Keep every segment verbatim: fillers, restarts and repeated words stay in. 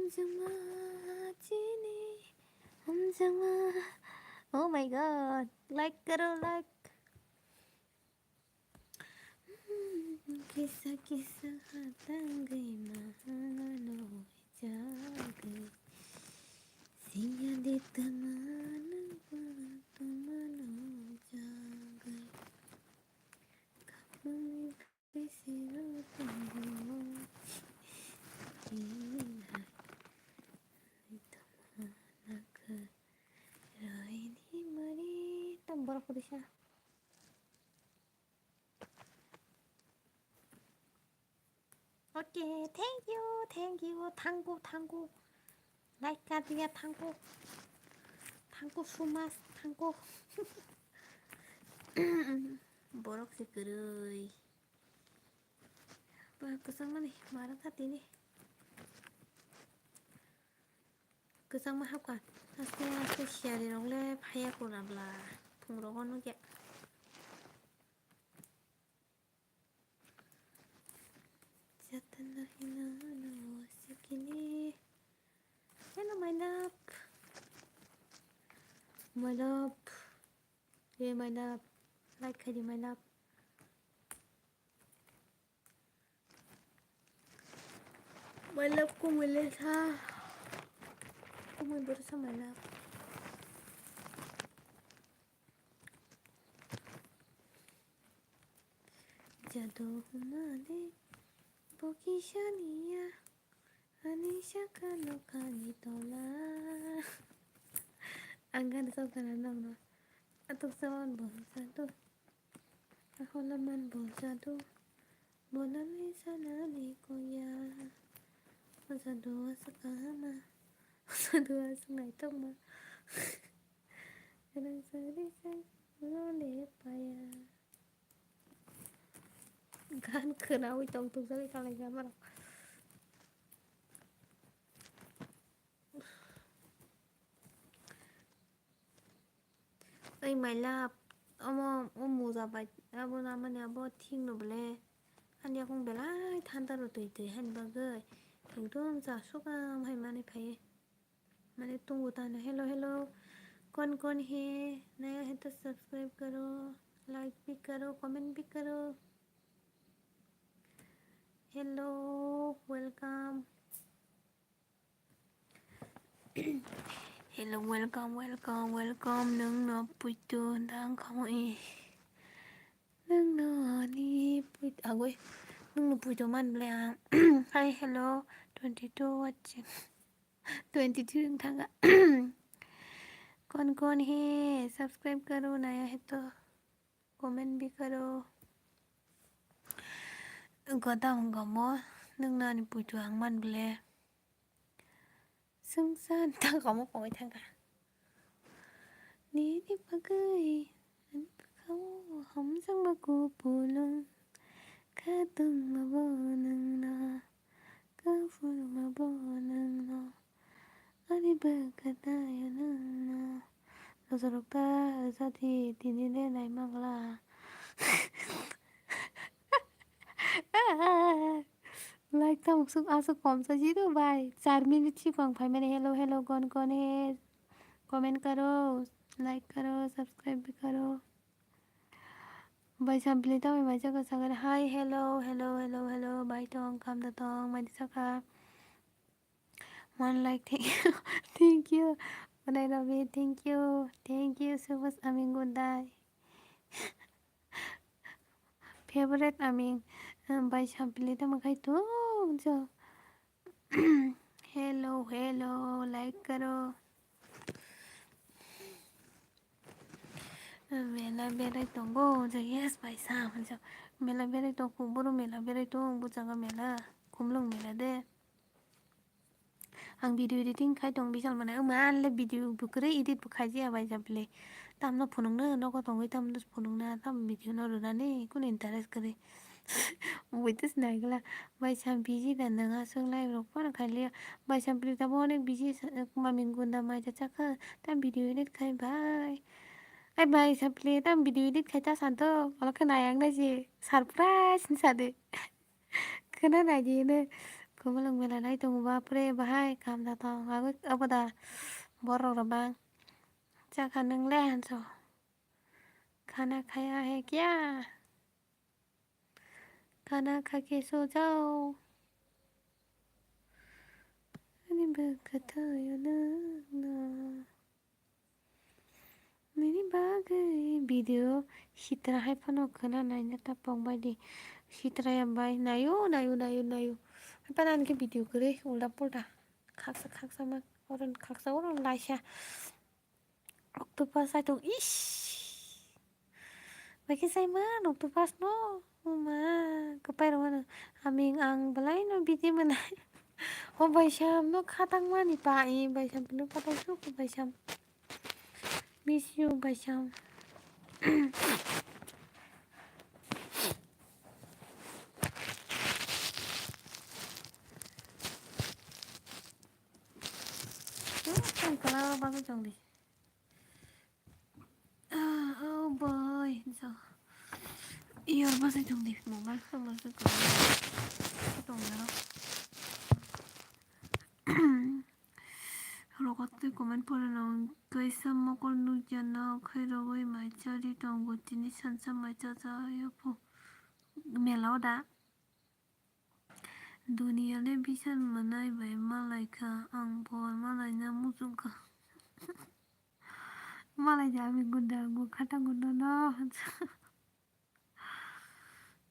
Hamjakma chini, hamjakma. Oh my God, like karo, like. Kisa kisa hatangwi mahano jagwi. Siya de tamano tamano jagwi. Kapung Bisiro tongo. Tamana khe raini mari tam borok purisa. Okay, thank you, thank you, thank you, thank you. Like ka diya, thank you. Thank you so much, thank you. Borok se kwrwi. Ba, kwchangmani mara kha tini. Kwchangma hapkha. Aste aste siyari rok le phaiya kura bla. Phung rogo nukya. Jatana hina no sikini. Hello, my love. My love. Ye, my love. Like khaidi, my love. My love, kumui le sa. Kumui boro sa, my love. Jadu humale, boki saniya. Ani saka nokani tola. Ang gana song kana nongno. Atuk sawan bol jadu. Ahola man bol jadu. Bolami sanani koya. O jadu asa kahama. O jadu asa naitok ma. Rang sari sai. Role paya. Gan khwnaui tong tong jagwi kalaijak borok. Oi my love, omo o muja bai abo namani abo thik no bole. Ani yakung belai thanda rw twi twi hani bagwi ekdom chasukam hai manwi phaiwi. Mane tungo tano. Hello, hello. कौन कौन है? नया है तो सब्सक्राइब करो, लाइक भी करो, कमेंट भी करो। Hello, welcome. Hello, welcome, welcome, welcome. Nwng no puito dang kamo e. Nwng no ani puito agoi. Nwng no puito man ble ang. Hi, hello, twenty two watching. Twenty three wng thanga. कौन कौन है? सब्सक्राइब करो, नया है तो कमेंट भी करो। Gota wng kamo, nwng no ani puito ang man ble. Swngsa ta kamo kongoi thangkha. Nini bagwi ani bwkhao hamjakma kupulung, khatungma bo nwngno, kuphurma bo nwngno, ani bwkha tayo nwngno. Nojorok ta rwjadi, tini le naimangla. Like ta muksuk aswk komsa jiro bai. Char minute si pang phaimani. Hello, hello, कौन कौन है? Comment karo, like karo, subscribe bhi karo. Bai sampili ta bai bai jaga sagar. Hi, hello, hello, hello, hello. Bai tong, kam da tong, mai di saka. One like, thank you, thank you. Onai Rabi, thank you, thank you so much. Aming gundai. Favorite aming, um, bai sampili tamo khai tong jo. Hello, hello, like karo. Mela berai tongo jo, yes bai sam jo. Mela berai tong, kuburo mela berai tong, buchaga mela, kumlung mela de. Ang video editing khai tong bisal mane, wngma le video bo kwrwi edit bo khai jaya bai jabli. Tamno phunukno nogo tongwi tamno phunukna tam video no rwnani kunu interest kwrwi. Buitas naigla bai sam busy da nang aswk live rok phano khai liya. Bai sam pili tamo onek busy sa-, mami gunda mai ta chakha tam video edit khai bai. Ai bai sam pili tam video edit khai ta santo ola khe nayang nai je surprise ni sade. Khana nai di ne. Kumalwng mela nai tongo ba. Bapre, bahai kaham da tong. Agwi abo da borok rok bang. Chakha nwng le hanso. Khana khaya hai kya? Khana kha ke so jao. Ani bwkha thaio nwng no. Nini bagwi video sitra hai phano khwna naina ta pok bai di. Sitra ya bai naio, naio, naio, naio. Hai phano ani khe video kwrwi ulta pulta. Khaksa khaksa ma, oron khaksa oron laisa. Octopus hai tong, ish. Bai khe sai ma octopus no. O ma, kwpai rok mano. Aming ang belai no bidi mwnai. O Baisam no khatang mani pa i, Baisam pilo patang su ko Baisam. Miss you, Baisam. Tang kala bagwi tong di. Ah, oh boy, so. Yor bwsai tong di, mobile phone bwsai tong di. Tong di aro. Rogo tei comment pore nang kaisa mokol nukya na khai rogwi mai chari tongo tini sansa mai cha cha ya phu. Mela o da. Duniya le bisan mwnai bai malai kha, ang bo malai na muchung kha. Malai ja ami gunda ang bo khatang gunda no.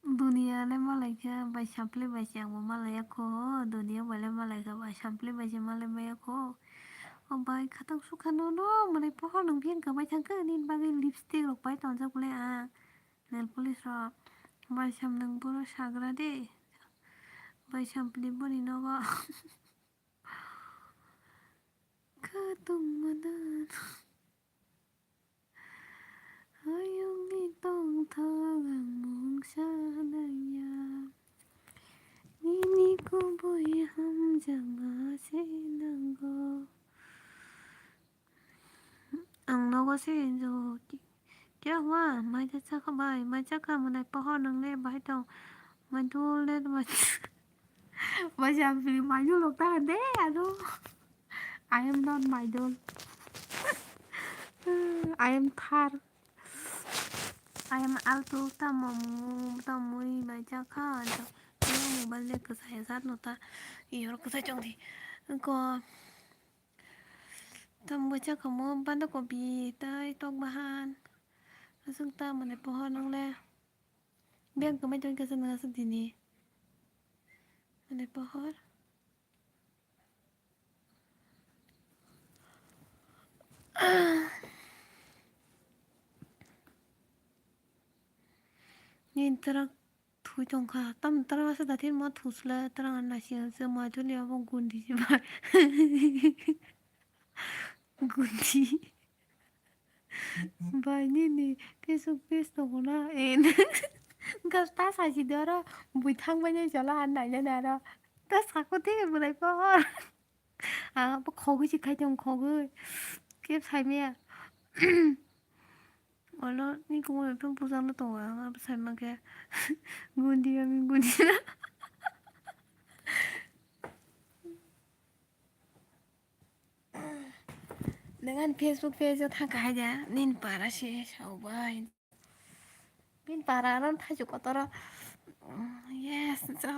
Duniya le malai kha bai sampli bai se ang bo malai ya kho. Duniya bai le malai kha bai sampli bai se malai maya kho. O bai khatang sukha no no mwnai pohor nang phiya wngkha bai thang kha nini bagwi lipstick rok pai tonjak le ang. Nail polish rok. Baisam nwng bono sagra de. Baisam pili boni nogo. Khatung manan. Hayungni tongthok ang mungsa nangya. Nini kubui hamjakma se nango. Ang nogo se hinjo. Kya hua? Mai cha chakha bai, mai chakha mwnai pohor nang le bahai tong. Mai dul le mai. Mai cha pili mai dul lok ta de ado. I am not mai dul. I am Thar. I am Alto tamo mu tamui mai chakha. Mobile le kwchai sat no ta. Yor kwchai chong di. Ko. Tamo bwchak kamo banda kopi tai tok bahan. Aswk ta mane pohor nang le. Biyang kwmai tong khe aswk nang aswk dini. Mane pohor. Nini twrak Thui tongkha. Tam tara masa datir ma thusla tara naising se ma joli abo gundi se bai. Gundi. Bai nini Facebook page tongo na. En. Gas ta saisi de oro bui thang bai nai jala an nai nai aro. Ta sako de bwlai pohor. Ang abo khogwi se khai tong khogwi. Kep sai maya. Olo ni kumo ekdom puja no tongo ang abo sai mankhe. Gundi ami gundi na. Dengan Facebook page o thangkha hai da nin para se sao bai. Bin para ron thaichuk kotoro. Yes, so.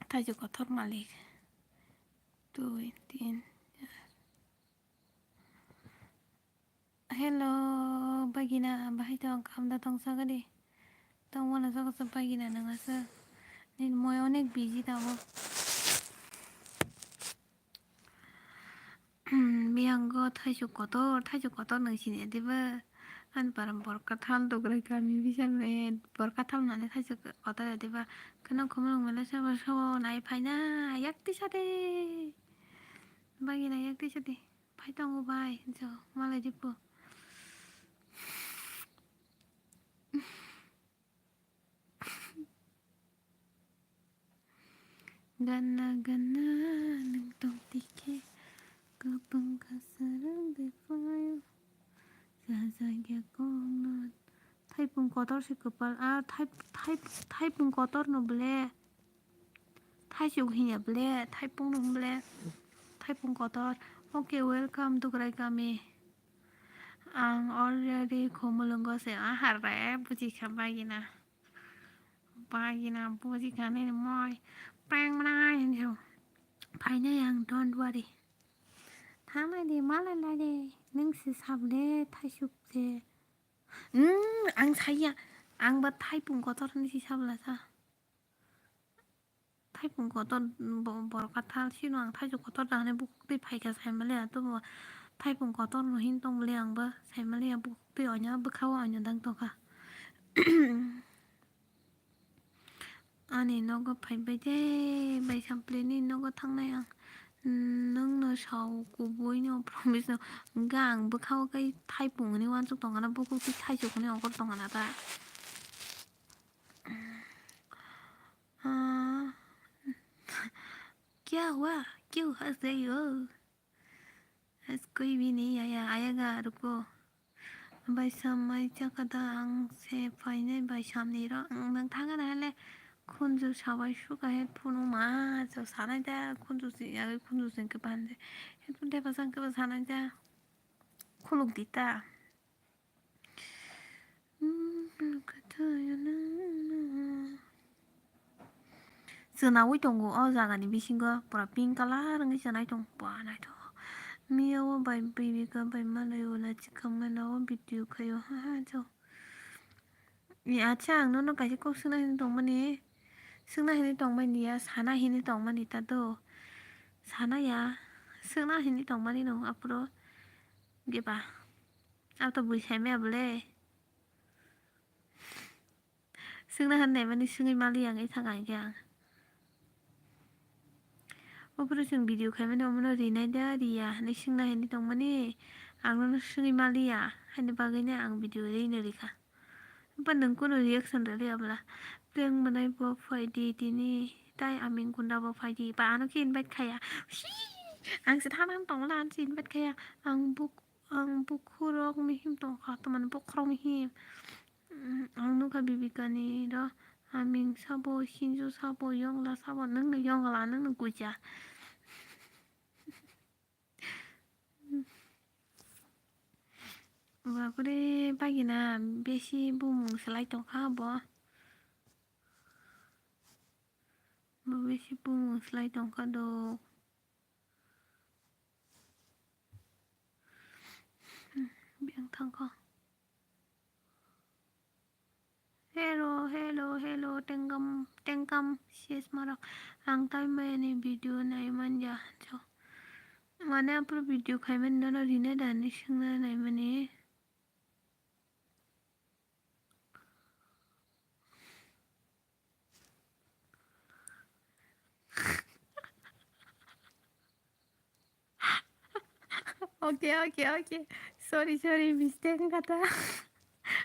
Thaichuk kotor malik. Dui, tin, char. Hello, bagina, bahai tong, khamda tong sagadi. Tong wana saka sa bagina nang asa. Nin moi onek busy tamo. Biyango thaisuk kotor, thaisuk kotor nang sini diba. Ani param borkathal dograi kami bisa me borkathal nani thaisuk kotor diba. Kheno khumulung mele sabo sabo nai phaina yakti sade. Bagina yakti sade. Phai tongo bai, jo, malai dipo. Gana gana nung tong tikhe, kapang kasarang de payo. Sajagya kongno Thaipung kotor se kwpal. Ah, thai-, thai-, thaipung kotor no ble. Thaisuk hinya ble, thaipung no ble. Thaipung kotor. Okay, welcome to Grai Kami. Ang already khumulungo se, ah, harre, buji kha bagina. Bagina, buji kha nini moi. Prank mana hinjo. Phainai ang, don't worry. Thangnai di, malai lai di. Nung si sable, thaisuk se. Hmm, ang saya. Ang ba thaipung kotor ni si sabla sa. Thaipung kotor bo-, borok kathal sino ang thaisuk kotor da hwnwi bukhuk twi phaikha saimaliya, tobo thaipung kotor no hin tongmaliya ang ba saimaliya bukhuk twi oino bwkhao oino dang tongkha. Ani nogo phaibai de, bai sampli ni nogo thangnai ang. Nwng no sao kubui no promise no hwnkhe ang bwkhao khe thaipung hwnwi uansuk tongkha na, bukhuk twi thaisuk hwnwi ongkhor tongkha na ta. Ah, kya hua? Kyun has rahi ho? Has koi bhi nahi aaya, aayega, ruko. Bai samai chakada ang se phainai bai samni ro ang nang thangana hele khunju sabai suka headphone ma so sanai da khunju si ya khunju sing ke bande headphone de pasang ke sanai da khuluk dita. Chwnaui tongo o jagani bisingo pura pink colour wngwi chwnai tongo ba naithok. Miya o bai bibika bai malai o lachikam mano o video khaio ha ha jo. Acha ang nono kaisa kok swngna hinwi tongmani swngna hinwi tongmani ya sana hinwi tongmani ta do sana ya swngna hinwi tongmani no aphuru giba. Abo to bui saimaya bole. Swngna hwn naimani swngwi maliya wngwi thang ang khe ang. Ophuru chwng video khaimani omono rinai da riya hinwi swngna hinwi tongmani ang nono swngwi maliya haini bagwino ang video rino rikha. Hwnba nwng kunu reaction rwliya bwla. Prank mwnai bo phai di tini tai aming gunda bo phai di ba ano khe invite khaya. Ang se thana tongla ano se invite khaya ang buk. Ang bukhurok mihim tongkha, tamani bokhorok mihim. Mm, ang nukha bibikani ro, aming sabo, sinju sabo, yongla sabo, nwngno yongla, nwngno guja. Bapre, bagina besi bumung selai tongkha bo. Bo besi bumung selai tongkha do. Biyang thangkha. Hello, hello, hello, tengkam, tengkam, sis marok. Ang tai mayani video nai manja, jo. Mane aphuru video khaimani nono rina da hinwi swngna naimani. Okay, okay, okay. Sorry, sorry, mistake wngkha ta.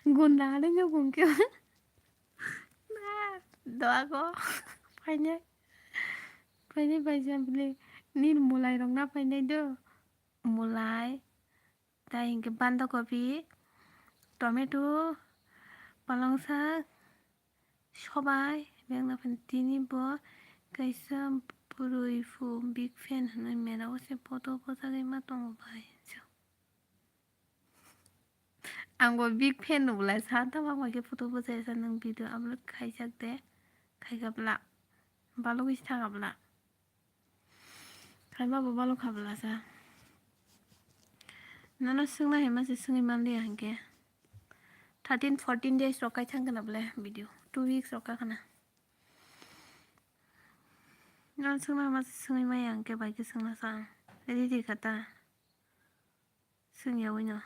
Gunda ano nw bung khe. Na, doago. Phainai. Phainai bai jambili. Nini mwlai rok na phainai do. Mwlai. Tai hinkhe bandakopi, tomato, palongsak, sobai, bengna phan tini bo kaisa bwrwi phu big fan hwnwi mera o se photo bwchagwi ma tongo bai. Ang bo big fan no bwlai sa ta bangma khe photo bwchai sa nwng video upload khaijak de khaikha bwla balugwi se thangkha bwla. Khaima bo balok kha bwlasa. Nono swngna hai ma se swngwi manliya hinkhe. Thirteen, fourteen days rok kai thang khna bwle video. Two weeks rok ka khna. Nono swngna hai ma se swngwi maya hinkhe bai khe swngna sa ang. Ready kha ta. Swngyawi no.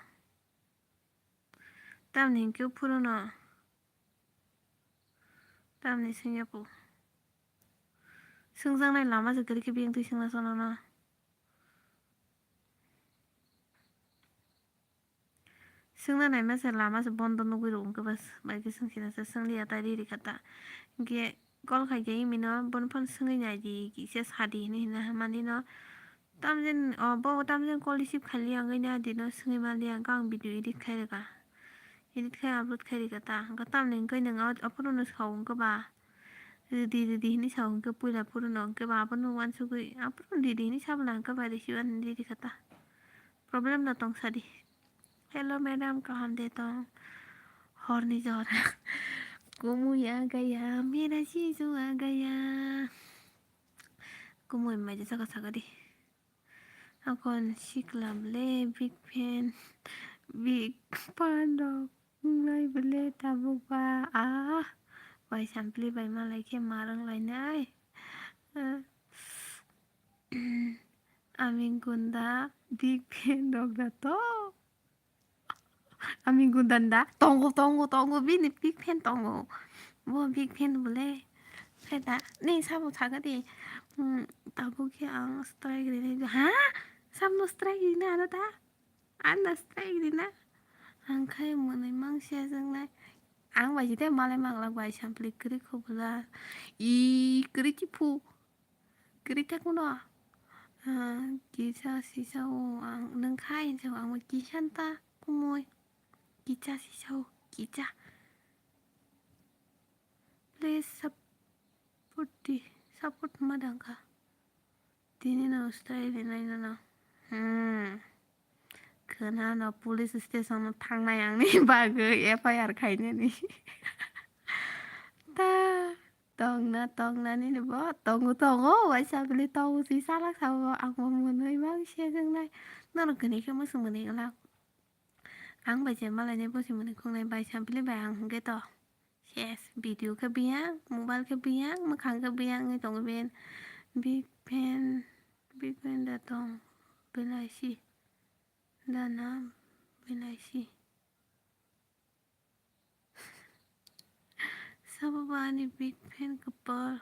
Tamni hinkhe phuru no. Tamni swngya po. Swngjaknai lama se kwrwi khe biyang twi swngna chana na. Swngna naima se lama se bondo nugwi rw wngkhe bas bai khe swngchina se swngli ya ta riri kha ta. Hinkhe call khai khe imi no bono phano swngwi nai di kisa sa di hinwi hina mani no. Tamjani, o, bo tamjani call receive khailiya wngwi ni adi no swngwi manliya, ang video edit khai rwkha. Edit khai upload khai rikha ta. Hwnkhe tamni hwnkhe nwng o-, aphuru no sao hwnkhe ba. Ridi ridi hinwi sao hwnkhe puila phuru no hwnkhe ba abono uansugwi aphuru ridi hinwi sabla hwnkhe ba risi uan ridi kha ta. Problem no tong sadi. Hello madam, kaham de tong? Horni jora. Kumui agaya, mera sisu agaya. Kumui mai jesa ka sagadi. Akon sikla ble big fan, big fan rok wngnai ble tabuk ba. Ah, bai sampli bai malai khe ma rwng lainai. Ah. Ami gunda big fan rok da to. Ami gunda da tongo, tongo, tongo, bini big fan tongo. Bo big fan bole. Khe da, ni sabo saga di. Hmm, tabuk khe ang strike rinai. Ha? Samno strike rina ano da? Ano strike rina? Ang khai mwnwi mangsia jwngnai. Ang bai jide malai manglak bai sampli kwrwi khobla. I kwrwi chiphu. Kwrwi ta kuno? Ah, kisa sisa o ang nung khai hinsa ang kisa ta kumui. Kisa sisa o kisa. Please support di, support ma dangka. Tini no style di nai no. Hmm. Khwna no police station no thangnai ang ni bagwi F I R khainani. Ta. Tongna, tongna nini bo tongo, tongo, waisa bili tongo si salak sabo ang bo mwnwi mang se jwngnai. Norok kini khe musu mwnwi wngla. Ang bai je malai nai bo se mwnwi khongnai bai sampli bai ang hwnkhe to. Ses, video khe biyang, mobile khe biyang, mwkhang khe biyang wngwi tongo ben. Big fan, big fan da tong, belai si. Da na, belai si. Sabo ba ani big fan kwpal.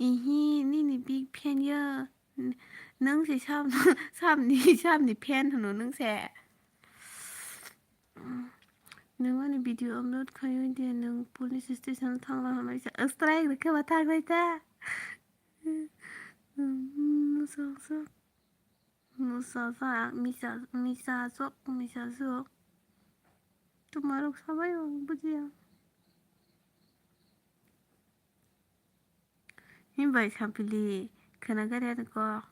Ihi, nini big fan ya. N-, nwng se sab-, sabni, sabni fan hwno nwng se. Nwng ani video upload khayo dia nwng police station thangla hwnwi sa strike rwkhe ba thangrai ta. Mwsang sa. Mwsasa, misa, misasok, misasok. Tumarok sabai ang bujiya. Himbai sampili khwna gari ani kok.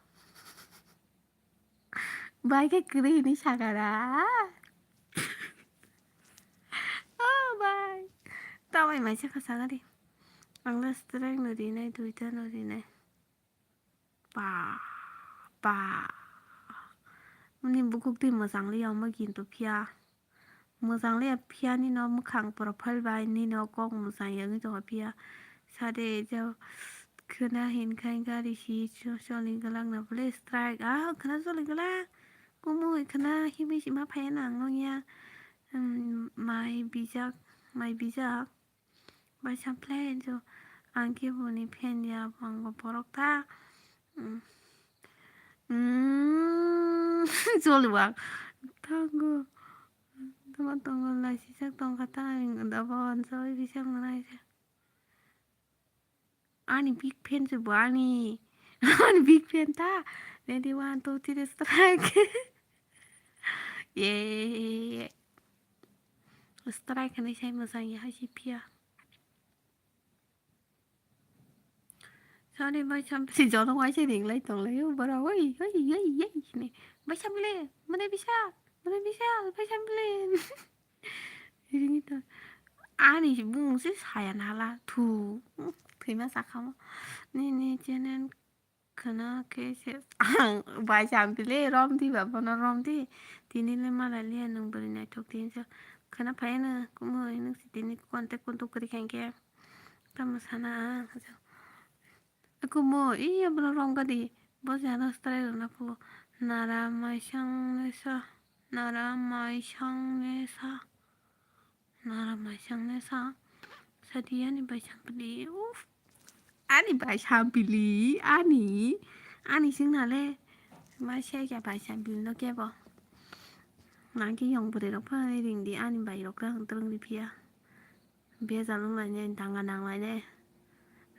Bai khe kwrwi hini sakara. Oh bai. Tamai maisa kha sagari. Ang le strike no rinai, duita no rinai. Ba, ba. Nini bukuk twi mwchang liya omo kintu phiya. Mwchang liya phiya nini o mwkhang profile bai nini o kok mwchang yagwi tongo phiya. Sade je khwna hinkhe gari si cho-, choli gwlak na bole strike. Ah, khwna choli gwlak. Kumu hai khwna himwi sima phaiya nang nung ya. Hmm, mai bijak, mai bijak. Bai sampli jo, ang khe boni fan ya, bo ang bo borok ta. Mm. Mm, joli bo ang. Tango. Tama tongo, lai sijak tong kha ta, ang da bo ansa oi bisa manai se. Ani big fan se bo ani. Ani big fan ta. Ready, one, two, three, strike. Ye. Strike hinwi sai mwchang ya hai si phiya. Sorry, bai sampli jono waisa ringlai tonglai o borok. Oi, oi, oi, oi, hini. Bai sampli, mane bisa, mane bisa, bai sampli. Ringwi tong. Ani bumung se saya nala, thu. Thwima sakha mo. Nini channel khwna khe se ang bai sampli romdi ba bono romdi. Tini le malai liya nwng bwrwi naithok tini se khwna phaiya no kumui nwng se tini contact kuntuk kwrwi kha hinkhe tamo sana ang. Kumo iya bono romgadi bo jana strai rwna phulo nara maisang nesa nara maisang nesa. Nara maisang nesa. Sadi ani bai sampili. Uff. Ani bai sampili. Ani. Ani sing nale. Mai se kya bai sampili no kebo. Nangki yong bwrwi rok phai ring di ani bai rok khe ang twrwng ri phiya. Bejal wng lai ne danga nang lai ne.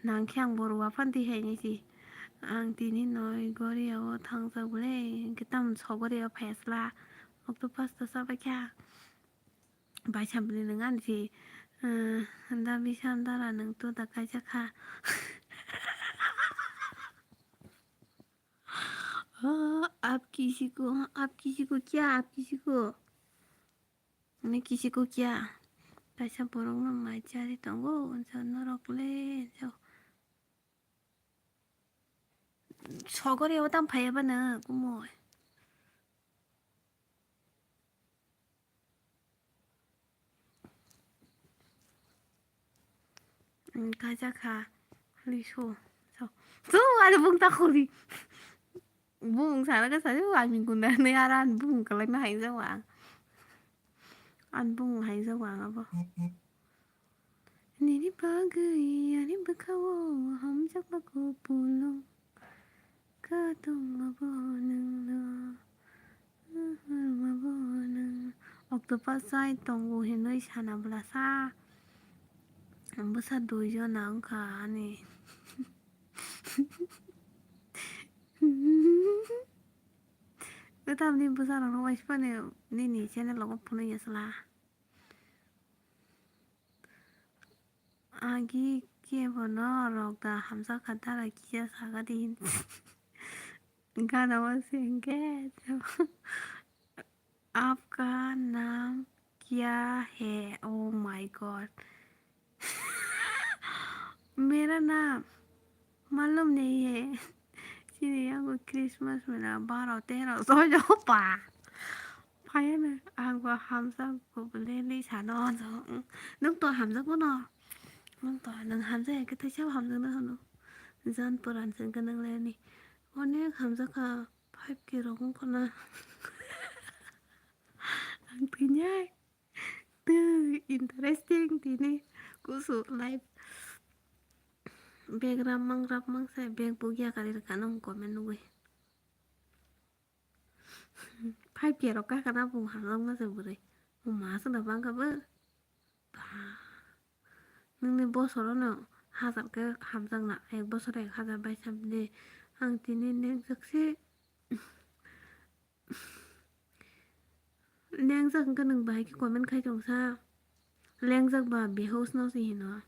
Nangkhe ang boru wa phan twi hai ni si. Ang tini noi gori o thangjak bwle. Hwnkhe tamoni so gori o phai asla. Okto pasta sa bai kha. Baisa bini nang ani si, eh, da bisa dara nang to da kaisa kha. Oh, aap kisi ko, aap kisi ko kya, aap kisi ko? Ani kisi ko kya? Kaisa borok no mai chari tongo, unsa norok le, unsa. Sogori o tam phaiya bana kumui. Kaisa kha. Liso. So. So, ada bung tak khori. Bung sana ka sa, ani gunda ne ara ani bung kalai na hai jawa. Ani bung hai jawa abo. Nini bagwi ani bwkhao hamjakma kupulung. Kwtwma bo nwngno, kwtwma bo nwngno. Octopus sai tongo hinwi sana bwlasa. Bwsa duijon wngkha ani. Tamni bwsarokno waisupani nini channel rogo phunukya chwla. Agi kebo no rok da hamjakha dara kisa saga di hin. Gana o se hingke. Aapka naam kya hai? Oh my God. Mera naam malum nahi hai. Chini yango Christmas mela baro tero sojo pa. Phayana ang bo hamjak bo bole ni sano. Nung to hamjak bono. Nung to nung hamjak ya khe thaisa hamjak na hano. Jan poran se gwnang le ni. Onek hamjak kha five K rok wng khona. Ang twinyai. Twi interesting tini kusu life. Bag ram mang rap mang se bag bugya kari rwkha nung comment nugwi. Five K rok kaka na bung hamjak ma se bwrwi. Bung ma se da bang kha bo. Ba. Nungni bosorono hajar khe hamjakna, ek bosor ek hajar bai samde. Ang tini nengjak se, nengjak hwnkhe nwng bahai khe comment khai tongsa. Lengjak ba behosh no se hino.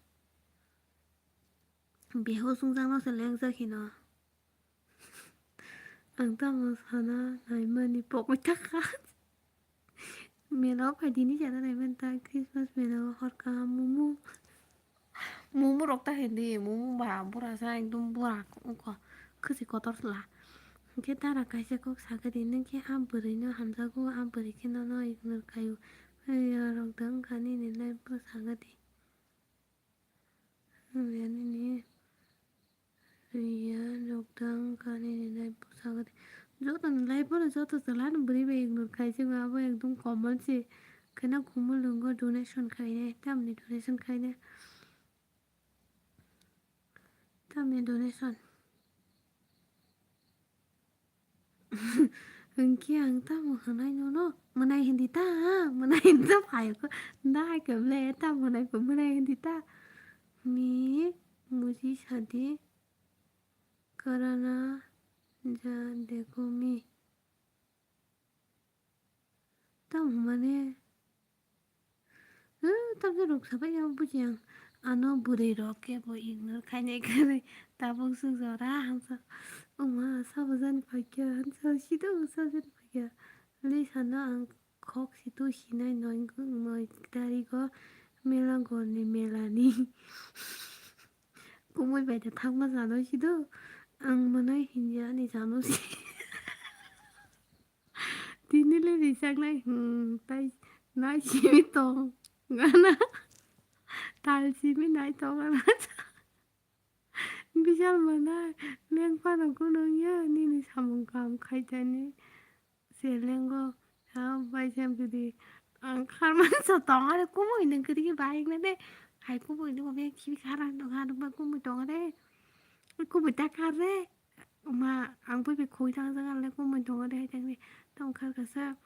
Behosh wngjak no se lengjak hino. Ang tamo sana naimani pokoi thaka. Mela o phaidi hinwi sana naimani ta Christmas mela o hor kaham momo. Momo rok ta hindi, momo ba bura sa ekdom bura wngkha, khwchwi kotor chwla. Hwnkhe dara kaisa kok sakha di, nwng khe a bwrwi no hamjago, a bwrwi khe nono ignore khaio. Haiya rok da wngkha nini life o sakha di. Hwnwi ani ni Riya rok da wngkha nini life o sakha di. Joto ni life o no joto chwla no bwrwi bai ignore khai se abo ekdom common se. Kheno khumulwngo donation khainai, tamni donation khainai. Tamni donation. Hwnkhe ang tamo hwnai nono, mwnai hindi ta, mwnai hindi ta phaio kho, da hai khe ble tamo hwnai kho, mwnai hindi ta. Mi muji sadi karana ja dekho mi. Tamo mane, eh, tamsa rok sabai ya buji ang. Ano bwrwi rok khe bo ignore khainai khe tabuk suk jora hamsa. Oma sabo jani phaikya, hamsa sido sabo jani phaikya. Lei sana ang khok situ sinai noi, noi tarigo mela gorni melani. Kumui bai da thangma jano sido. Ang mwnai hinja ani jano si. Tini le rijak nai, hmm, tai nai simi tong gana. Tal simi nai tong gana. Bisal mwnai, lengphano kunung ya, nini samung kam khaitani. Selengo, ha, bai sem gidi. Ang kharman sa tong are kumui nung kiri bai na de. Hai kumui nung be kibi kharan tong ha, nung ba kumui tong are. Kumui ta khar re. Ma, ang bui bi khoi thang jang le kumui tong de hai thang de. Tong khar kasa.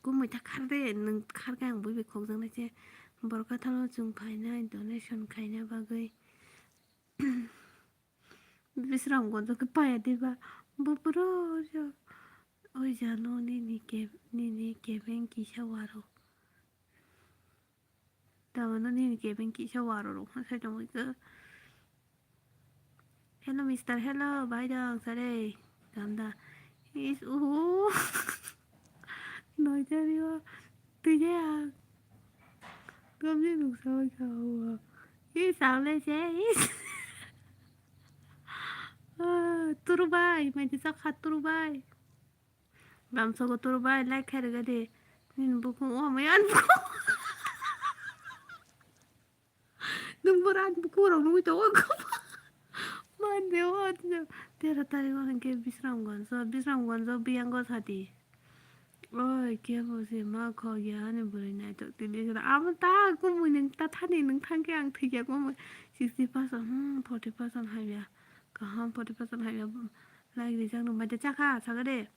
Kumui ta khar de, nung khar khe ang bui bi khok jang le che. Borok kathalo chwng phainai donation khaina bagwi. Bisram gonjo khe paya diba. Bo puro jo. Oi jano nini ke, nini kebeng kisa waro. Tamo no nini kebeng kisa waro rok ha sai tongwi khe. Hello, mister. Hello, bai dong, sare. Gamda. Is, uhu. Noi jari o. Tui je ang. Gamni nung sa bai ka o. Is, ang le se, is. Ah, turu bai, mai di sak hat turu bai. Gamsa go turu bai, like khairega de. Nini bukhung o, mai an bukhung. Nwng bo rang bukhuk rok nugwi tongo. Mande o, tero tarik o hwnkhe Bisramganj o, Bisramganj o Biyango sadi. Oi, kebo se ma khok ya ani bwrwi naithok tini sora. Amo ta kumui nwng ta thani nwng thangkhe ang thwikya kumui. Sixty percent, hmm, forty percent hamya. Kaham forty percent hamya. Like rijak nung bai de chakha, sakha de.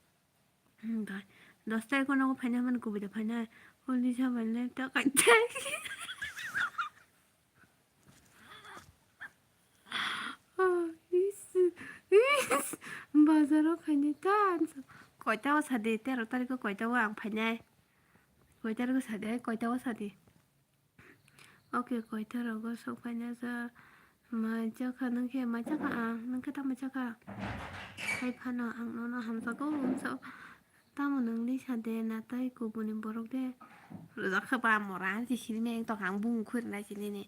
Hmm, dai. Dos tarik o nogo phaina hwnmani kubui da phainai. Holi sabai le ta kaithai. Oh, is, is. Bazar o khainai ta. Koita o sadi, tero tarik o koita o ang phainai. Koita tarik o sadi, koita o sadi. Okay, koita rogo sok phaina sa. Mai chakha nung khe, mai chakha ang, nung khe tamo chakha. Hai phano ang nono hamjago, wngsa. Tamo nung lisa de, natai kubuni borok de. Rwjak khe ba mora, si sini meng tok ang bung khur nai sini ni.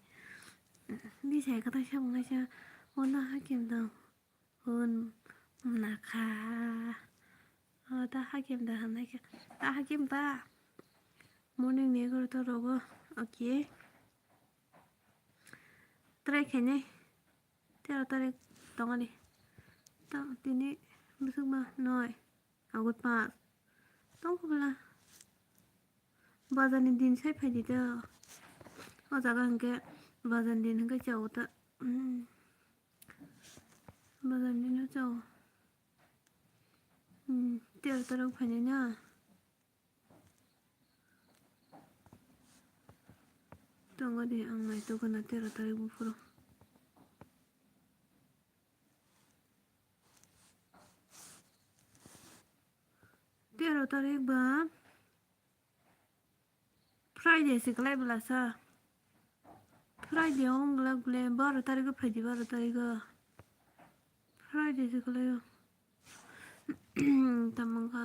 Lisa kata sa, wngsa. Ono hakim dong. Hwn nakha. O, ta hakim da hwnai khe. Ta hakim ba. Morning ni egaroh ta rogo. Okay. Try khainai. Tero tarik tongani. Ta tini bwswk ma noi. August paanch. Tong khe bwla. Bazar ni din sai phai di ta. O jaga hwnkhe bazar ni din hwnkhe chao ta. Hmm. Bazar ni no chao. Hmm, tero tarik phainai na. Tongo de, ang naitugna tero tarik buphuru. Tero tarik ba Friday se kwlai bwla sa. Friday o wng glak ble, baro tarigo phaidi, baro tarigo. Friday se kwlai o. Tamo wngkha.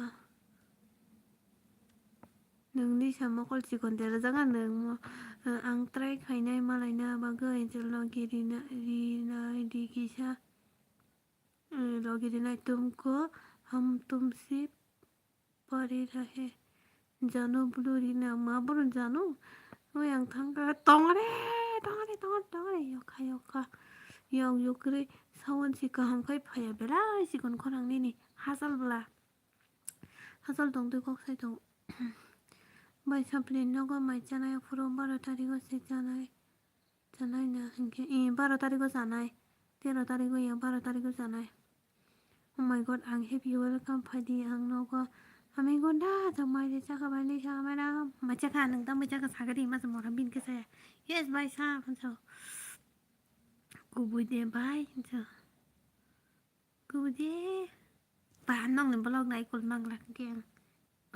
Nwng lisa mokol chikon derajak ang nwng mo, ang try khainai malaina bagwi logi rina, rinai di kisa. Logi rinai tumko, hum tumse pari rahe. Jano bulu rina ma bono jano. Oi ang thangkha tongre, tongre, tongre, tongre, yokha, yokha. Yok, yok kwrwi sawan si kaham khai phaiya belai chikon khorang nini hachal bwla. Hachal tongtwi kok sai tongo. Bai sapli nogo mai chanai aphuru baro tarigo se chanai. Chanai na hinkhe, ee, baro tarigo chanai. Tero tarigo ya, baro tarigo chanai. Oh my God, ang happy welcome phaidi ang nogo. Ami gonda jok mai de chakha bai ni chakha bai na. Mai chakha nang ta mai chakha sagadi mas mora bin khe saya. Yes, bai sa, hanso. Kubui de bai, hanso. Kubui de. Ba, nongni vlog nai kul manglak khe ang.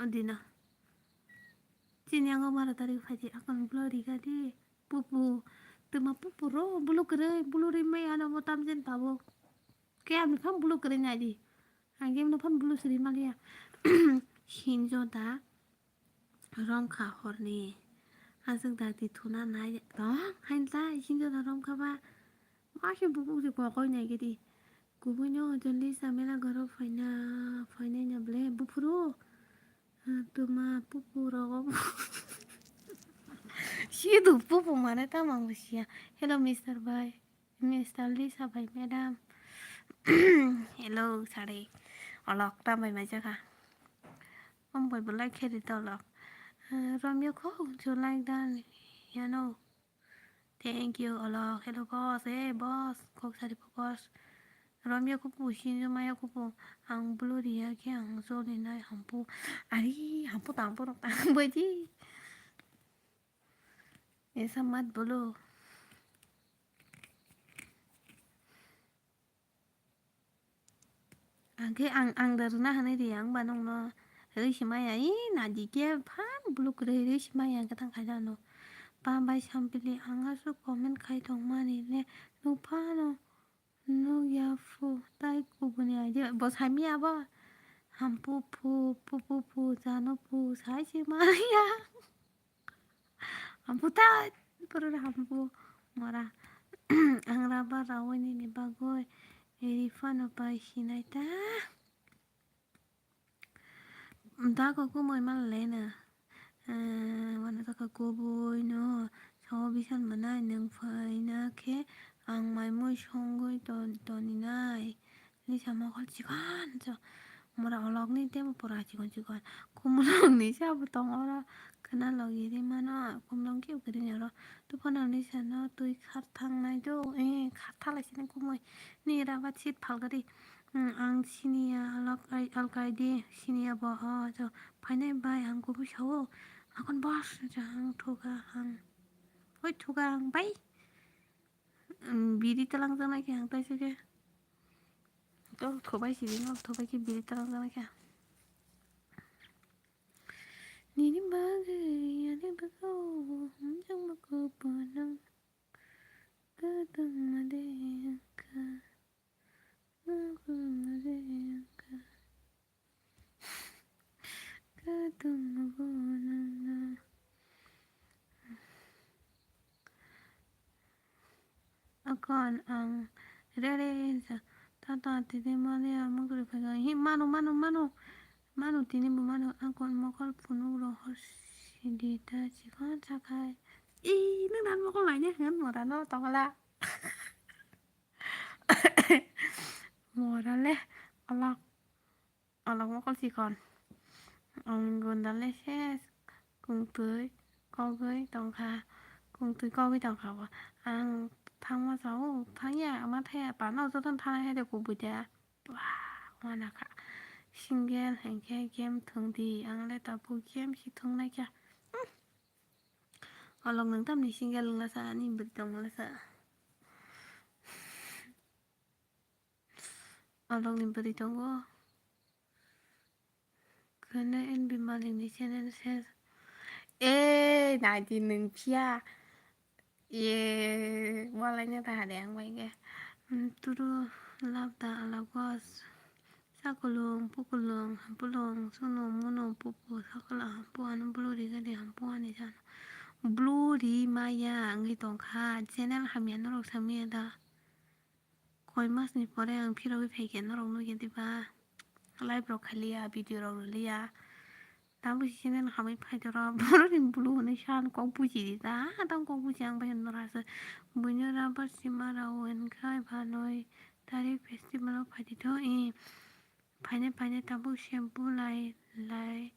Odino. Chini yango baro tarik phaidi akon vlog riga di. Pupu. Tuma pupu ro, bulu kwrwi, bulu rimai ano mo tamjin pabo. Khe ani pham bulu kwrwi nai di. Ang khe no pham bulu sri maliya. Hinjo da. Romkha horni. Aswk dakti thuna nai tong hain ta isingo da romkha ba. Ma khe bukuk se kokoi nai gidi. Kubui no joldi samela goro phaina, phainai na ble buphuru. Tuma pupu rogo. Sidu pupu mane tamang busia. Hello, mister bhai. Mister Lisa bai madam. Hello, sari. Olok tam bai mai jakha. Om bai belai kheri tolok. Romyo kho, you like that, you know. Thank you, olok. Hello, boss. Hey, boss. Kok sari po, boss. Romyo kho po, sinjo maya kho po. Ang bulu riya khe ang joli nai hampu. Ari, hampu tampu rok tang bai di. Esa mat bolo. Angkhe ang, ang da rwna hwnwi rw ya, wngba nokno rwi se maya, i nadi khe phan buluk kwrwi rwi se maya, hwnkhe tang khaida ano. Bambai Sampili, ang aswk comment khai tongmani le, nwng phano nukya phu, tai kubuni idea bo saimya bo. Hampu phu, pupu phu, jano phu, sai se maya. Hampu tai, pura hampu mora. Ang rubber rawui nini bagwi ri phano pai sinai ta. Dago kumui manlena. Wano taka kubui no sao bisan manai nwng phaina khe ang mai mui songwi ton-, toninai. Lisa mokol chikon so. Mora olokni tebo pura chikon chikon. Kumulokni sabo tong oro. Khna logi ri mano. Kumulok khe uguri ni oro. Tufano Lisa no twi khar thangnai do. Eh, khar thala sini kumui. Ni rubber seat phalgari. Hmm, ang siniya alok ai-, alkaidi siniya bo, oh, jo, phainai bai ang kubui sao. Akon boss, jo, ang thuga, ang. Oi, thuga, ang bai. Hmm, biri talang jana khe ang taisa khe. Tol thobai sidi, no thobai khe biri talang jana khe. Nini bagwi, ani bagwi, hamjak ma kupanang. Kadang ma de ka. Akon ang rere sa tata tide mane amuk rifai hi manu manu manu manu tini bo manu akon mokol phunuk rohor sidi ta chikon sakai. I nang nan mokol laine hwn mora no tongla. Mora le alak, alak mokol chikon. Ang gunda le se kungtwi kogwi tongkha, kungtwi kogwi tongkha bo. Ang thangma sao, thangya, ama thaya, pano jotono thana hai de kubui da. Ba, wana kha. Single hengkhe game thwng di, ang le tabuk game si thwng nai kha. Hmm. Olok nwng tamni single wngla sa, ani bwrwi tongla sa. Olokni bwrwi tongo. Kwno N B Malikni channel se. Eh, naidi nwng phiya. Ye, walaina ta hade ang bai ge. Hmm, turu labda alagos. Sakulung, pukulung, hampulung, sunu, munu, pupu, sakala, hampu, anu, blue ri gadi, hampu, ani jana. Blue ri maya wngwi tongkha, channel hamya norok samya da. Koi mas ni pore ang phirogwi phaikhe norok nukya diba? Live rok khaliya, video rok rwliya. Tabuk se channel hamwi phai toro, borok ni blue hwnwi san kok buji di ta, tamo kok buji ang bai norok se. Buino rubber sima rao hwnkhai banoi. Tarik festival o phaidi tho, eh, phainai phainai tabuk se bulai lai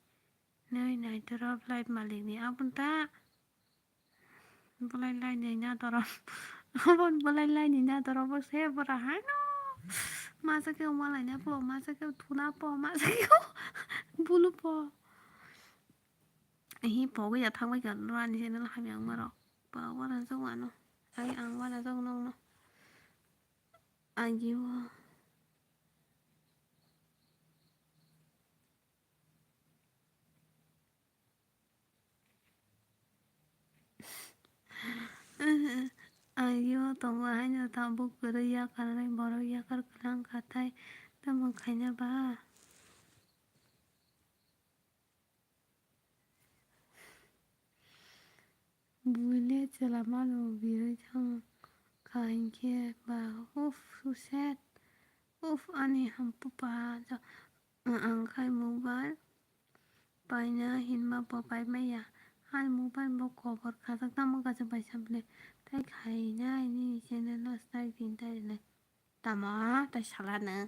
nai nai dorop light malik ni aboni ta bulai lai nai na dorop. Aboni bulai lai ni na dorop bo se bora haino masa khe wng malai na po, masa khe thuna po, masa khe bulu po. Hi pogwi ya thangbai kha norok ani channel hamya wngma rok. Ba wana jok ano. Ai ang wana jok nokno. Agio. Agio tongo haino tabuk kwrwi yakarnai borok yakar kwlangkha tai tamo khaina ba. Buile chwla mano birwi thang kha hinkhe ba, uff, so sad. Uff, ani hampupa, ang khai mobile paina hinma bo pai maya. Ani mobile bo cover khajak tamo kaisa bai sampli. Tai khaina nini channel no strike din tai le. Tamo tai sala no.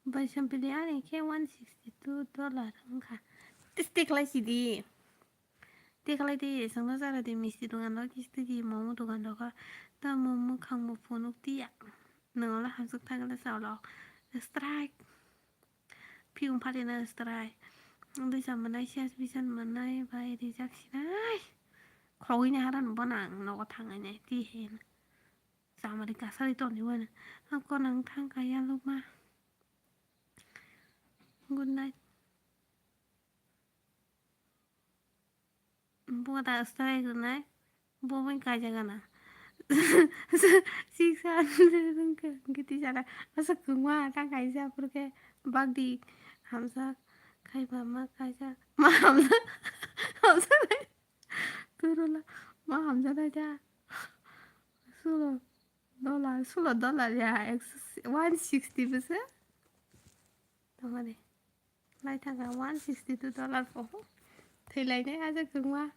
Bai sampili ani khe one sixty two dollar wngkha. Tei, tei khlai sidi. Tei khlai di, chwngno jara di, misti dogan rok, kisti di, momo dogan rok. Tamo mwkhang bo phunuk tiya. Nwng ulo hamswk thangla sa ulo. Strike. Phiyung phalina strai. Disa manai, sias bisan manai, bai rijak sinai. Khogwi ni haran bono ang nogo thangnai nai, ti he na. Chamari kasari toni wani. Ang kono ang thang kaya lukma. Good night. Bo da strike rwnai. Bo bai kaijak gana. Siksa rwngkha, hwnkhe tisa da. Asa kwma ta kaisa, aphuru khe bagdi hamjak khai ba ma kaijak. Ma hamjak. Hamjak nai. Turula. Ma hamjak nai da. Sulo dollar, sulo dollar ya. Ekso, one sixty bwse. Tongmani. Lai thangkha one sixty two dollar po. Thwilainai ajak kwma.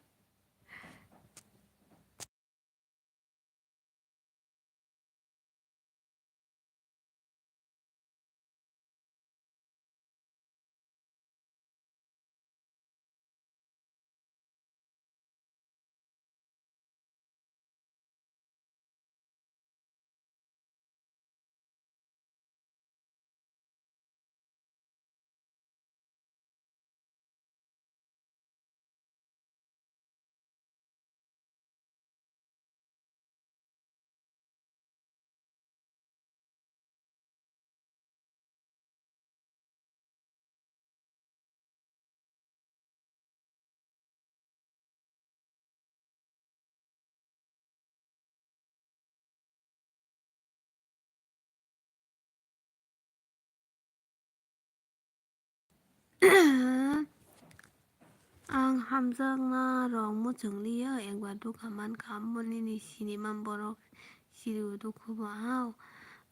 Ang hamjakma rok muchung liya, ekbar dukha mankha, amo nini sinimani borok siri o dukhu bo hao.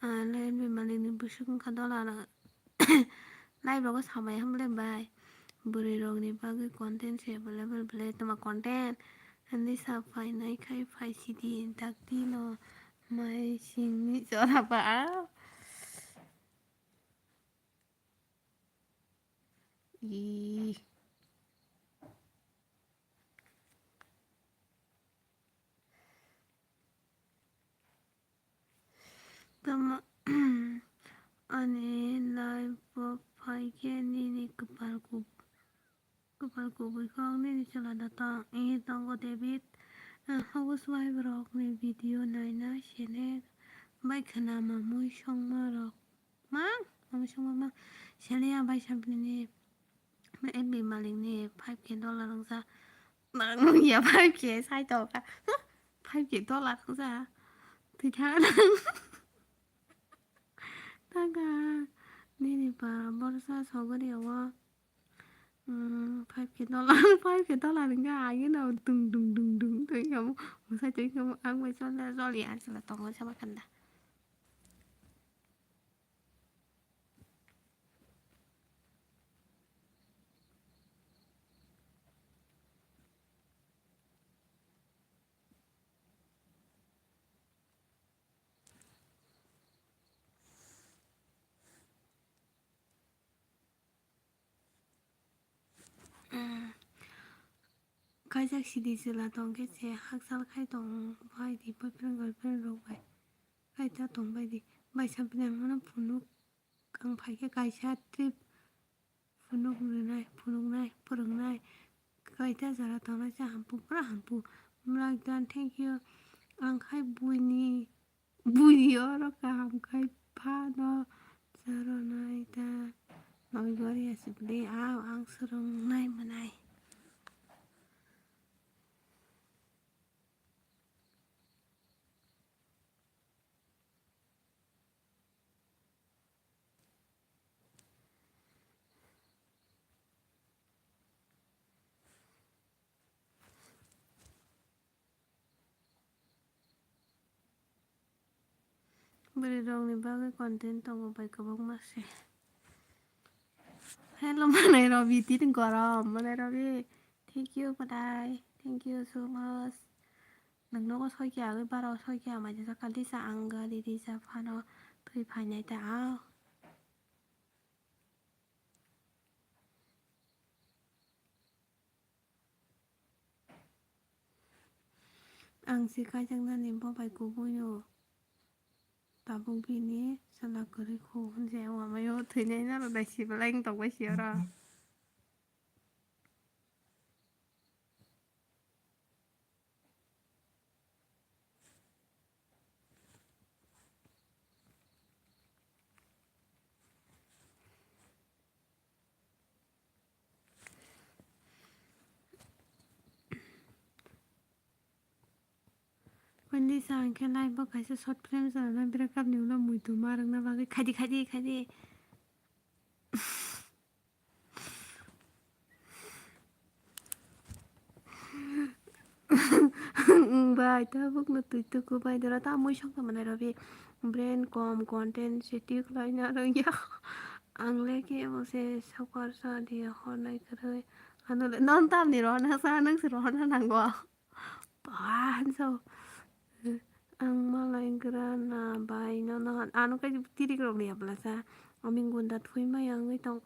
Ah, Lion bai malikni bwswk wngkha dola rok. Live rogo samaya hamle bai. Bwrwi rokni bagwi content se available ble tongma content. Hindi sa phainai khai phai sidi dakti no mai singni jora ba. Ih. Tamo ani life o phaikhe nini kwpal kub-, kwpal kubui kok nini chwla da tong. Ih tongo David, ah, housewife rokni video naina senek bai khwnama mui songma rok. Mang, mui songma mang. Seliya bai sampini F B malikni five K dollar wngsa. Mang ya five K sai tongkha. Five K dollar wngsa. Thwikha nang. Taka nini pa borsa sogori o. Hmm, five K dollar, five K dollar wngkha agino dung dung dung dung tongkha. Mosai tongkha ang bai chole choli ar chole tongo sama khanda. Kaijak sidi chwla tongkhe se hakchal khai tong bai di boyfriend girlfriend rok bai. Kaita tong bai di. Bai sampini ang mano phunuk ang phaikhe kaisa trip phunuk rwnai, phunuknai, phwrwngnai. Kaita jora tongnai se hampu, pura hampu. Mwlak dan thank you. Ang khai buini Buini oro kaham khai phano charonai ta. Noigori aswk de, ah, ang swrwngnai mwnai. Bwrwi rokni bagwi content tongo bai kwbangma se. Hello, manai Robi, tini gorom, manai Robi. Thank you, manai. Thank you so much. Nwng nogo soi khe agwi baro soi khe amai jesa kal disa ang gari risa phano twi phainai ta ang. Ang se kaijaknani bo bai kubui o. Tabuk bini chwla kwrwi khu hwnjak wamaio thwinai naro dai si belai wng tong bai si oro. Wendy sa hwnkhe live bo kaisa short film chwla na breakup ni ulo muitu ma rwkna bagwi khaidi, khaidi, khaidi. Bai, tabuk no twi tuku bai dora ta mui song tongmani rw bi. Brain kom, content se twi khlai na rw ya. Ang le khe bo se sokar sa di hor nai kwrwi. Ano le non tam ni rw na sa, nang se rw na nango. Ba, hanso. Ang malai gra na bai no no ano kai tirik rok ni apla sa. Ami gunda thui mai ang tong.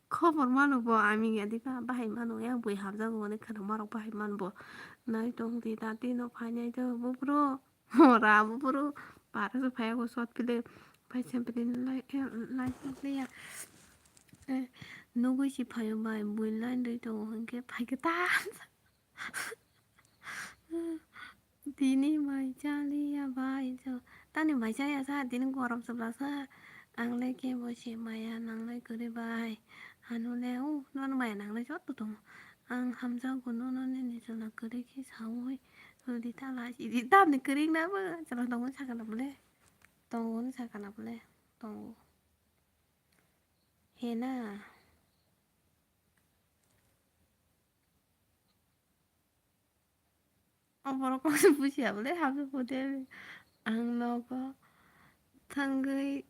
Khobor mano bo ami ya di ba bahai mano ya bui hamjak bo ne khana marok bahai man bo. Nai tong di da di no phai nai do bo bro. Mora bo bro. Para so phai ko sot pile. Phai sem pile lai lai lai ya. Eh, nugui si phai bai bui lai doi tong hingke phai ke ta. Tini mai chaliya bai cho. Tani mai chaya sa, tini gorom chwpla sa. Ang le kebo se maya nangnai kwrwi bai. Hanu le, o, nono maya nangnai joto tongo. Ang hamjago nono nini chwla kwrwi khe saui. Rwdi ta lai, idi tamni kwrwi na bo. Chwla tongo sakha na bole. Tongo ni sakha na bole. Tongo. He na. O borok kok se bujiya bole, habsuk photo ang nogo thangwi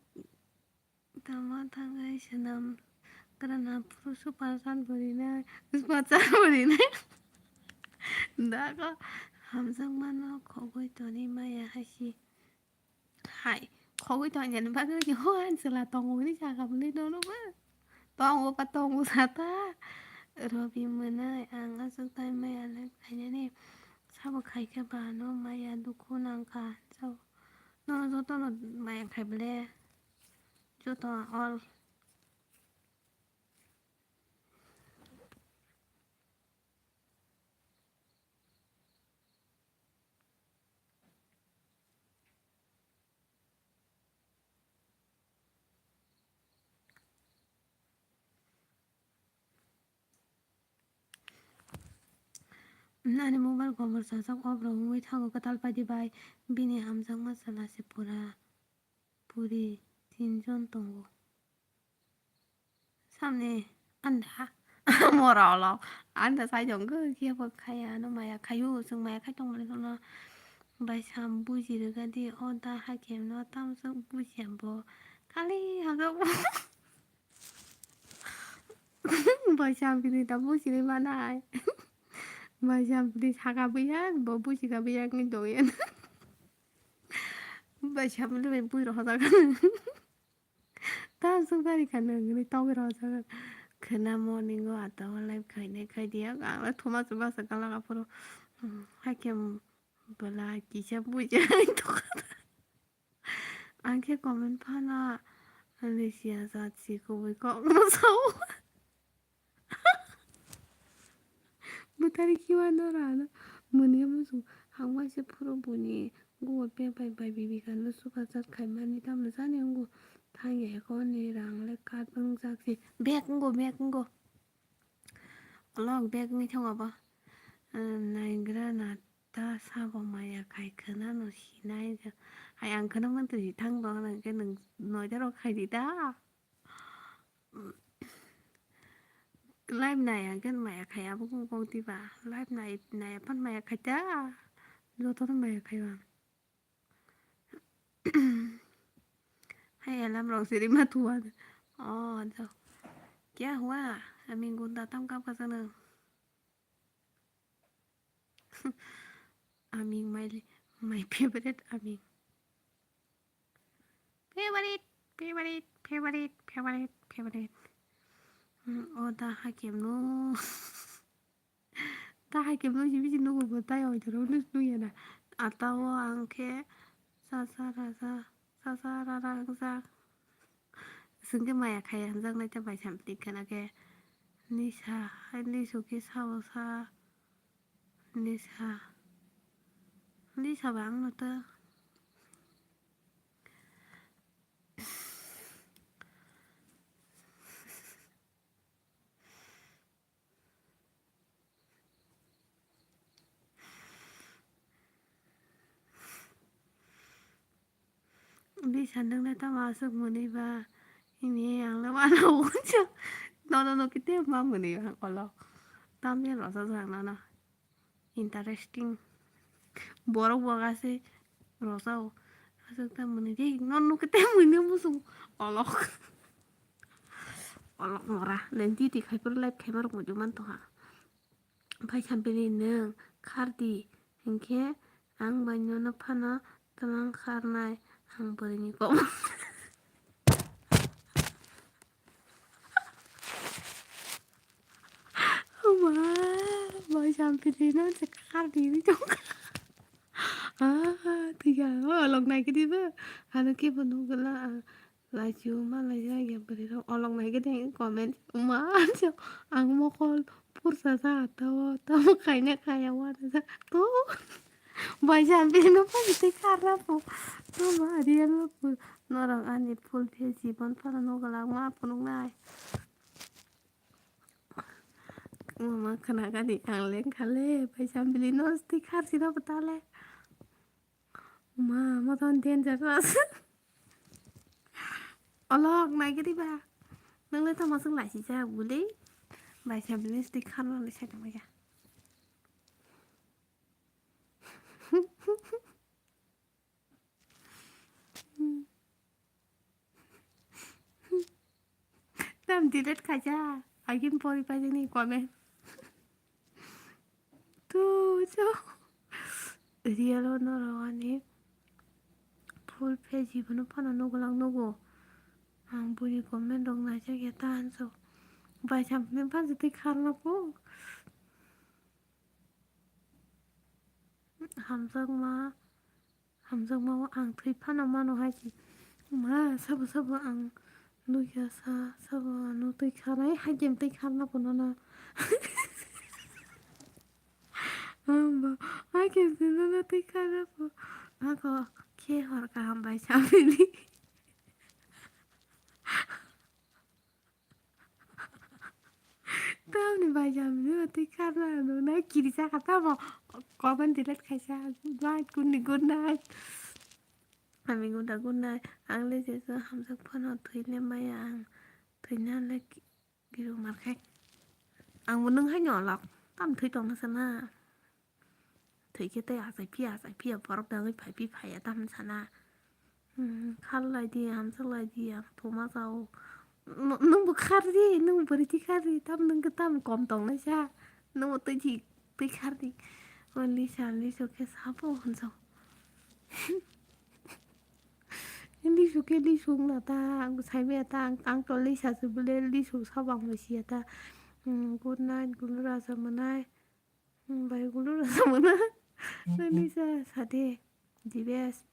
tama thangwi swnam kwrwngna phuru super chat bo rinai, super chat bo rinai. Dago hamjakmano khogwi toni maya hai si. Hai, khogwi tongya ni bagwi ni ho ang chwla tongo hwnwi sakha bwlwi nono ba. Tongo ba tongo sata. Robi mwnai ang aswk tai maya live khainani. Sabo khaikhe ba no maya dukhu nangkha. Sabo no joto no maya khai bwle. Joto all. Nani mobile cover sajak, obrok wngwi thango kwtal paidi bai. Bini hamjakma chwla se pura puri tinjon tongo. Samni anda mora olo anda sai jong khe bo khaya no maya khayu, chwng maya khai tongmani no bai sam buji rwgadi o da haikhe no tamsok bujiya bo kali hamjak bo bai sam bini da buji rwi manai bai sam bini saka buya bo buji ka buya wngwi tongya bai sam bini bai bui rok hoda. Tamsok gari kano hwnwi togwi rw jaga. Khwna morning o ata o live khainai khai diya. Ang le thuma chuba sa kala aphuru. Hmm, haikhe bwla kisa buja. Ang khe comment phano Alicia jat si kubui kok no sao. Bwtari kiwa no rano mwnwi muchung hangbai se phuru buni Google Pay bai bai bibika no super chat khaimani tamni jani wngo thangya account ni rang le cut wngjak se bag wngo bag wngo olok bag wngwi thangwa bo naigra na ta sabo maya khai khwna no sinai hai ang khwna mantri thang bo hwnke nwng noida rok khai di da. Live nai hwnkhe maya khai abo wng kok diba? Live nai, nai aphan maya khai ta. Jotono maya khai o ang. Hai alarm rok siri ma thua. Oh, jo. Kya hua? Ami gunda tam kap ka sana. Aming, my, my favorite aming. Favorite, favorite, favorite, favorite, favorite. Hmm, o da hakem no. Da hakem no jibi jino go tai oi doro nus nu yana. Ata o ang khe sa sa ra sa, sa sa ra ra ang sa. Sengke maya khai hamjak nai ta bai sam tik khana khe. Nisa, hai lisu khe sao sa. Nisa. Nisa ba ang no ta. Sandwk le tamo aswk mwnwi ba? Ini ang le mano unsa. Nono no kete ma mwnwi ba ang olo. Tamni rosa jang nono. Interesting. Borok bo ase rosa o. Aswk ta mwnwi de nono kete mwnwi musung olok. Olok mora. Len titi khai por live khai borok muju man tongha. Bai sampili nwng khardi hinkhe ang bai nono phano twlang kharnai ang bwrwini kok. Oma, bai sampili no se khardi ri tong. Ah, tiga olok nai kidi ba. Ano ke bono gala. Lachiu ma laijak ya bwrwi rok olok nai khe de comment ma ang mokol pursa sa tao tamo khaina khaya wana sa to bai jan bino pa tei kharna po to ma real ma pu norok ani full face jibon phano nugwlak ma phunuk nai. Mama khna gani ang leng khale bai jan bili no tei khar sina pa tale. Ma, moton dangerous. Olok, naigiri ba. Nang le tamo sung laisi ja buli. Bai sa bili stik khan le sai tong ya. Tam delete khaja. Agin pori pa jani comment. Tu jo. Real o norok ani full page ibono phano nugwlak nugo. Ang buni comment rok naijak ya ta hanso. Bai sampli bang jotoi kharna po. Hamjakma. Hamjakma o ang thwi phano mano hai se. Ma, sabo sabo ang nukya sa, sabo ano twi kharnai, hai kem twi kharna phano na. Amba, hai kem se nono twi kharna pho. Ako khe hor kaham bai samili. Tamni bai jam ni twi kharna no na kiri saka tamo comment delete khaisa. Good night, good night, good night. Ami gunda good night. Ang le je so hamjak phano thwile maya ang thwina le giru markhai. Ang bo nung hai no lok tam thwi tongna sana. Thwi khe tei achai phiya, achai phiya, borok dagwi phai phi phaiya, tamo sana. Hmm, khar lai di, hamjak lai di, ang thuma jao. Nw-, nwng bo khar di, nwng bwrwi di khar di, tam nwng khe tam kom tong nai sa. Nwng bo twi di, twi khar di. O Lisa, Lisa khe sabo hwnjao. Lisa khe Lisa wngna ta, ang sai maya ta, ang, ang to Lisa se bole, Lisa sabo ang bo siya ta. Hmm, good night, gulu raja mwnai. Hmm, bai gulu raja mwnai. Lisa sade, the best.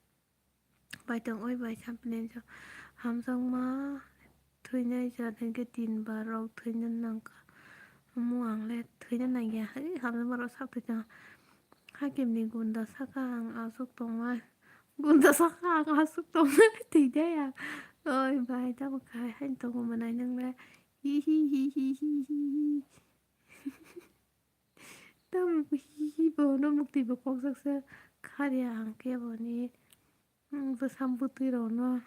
Bai tong oi bai sampli jo hamjakma thwinai jat hinkhe tin bar rok thwina nangkha. Omo ang le thwina nangya hai hamjakma rok sak thwi tong. Hakimni gunda saka ang aswk tongnai. Gunda saka ang aswk tongnai thwi jaya. Oi bai tamo khai hai tongo mwnai nang le. Hi hi hi hi hi hi hi. Tamo hihi bono mukti bo kokjak se kharya ang khe boni, hmm, bwsam bwtwi rokno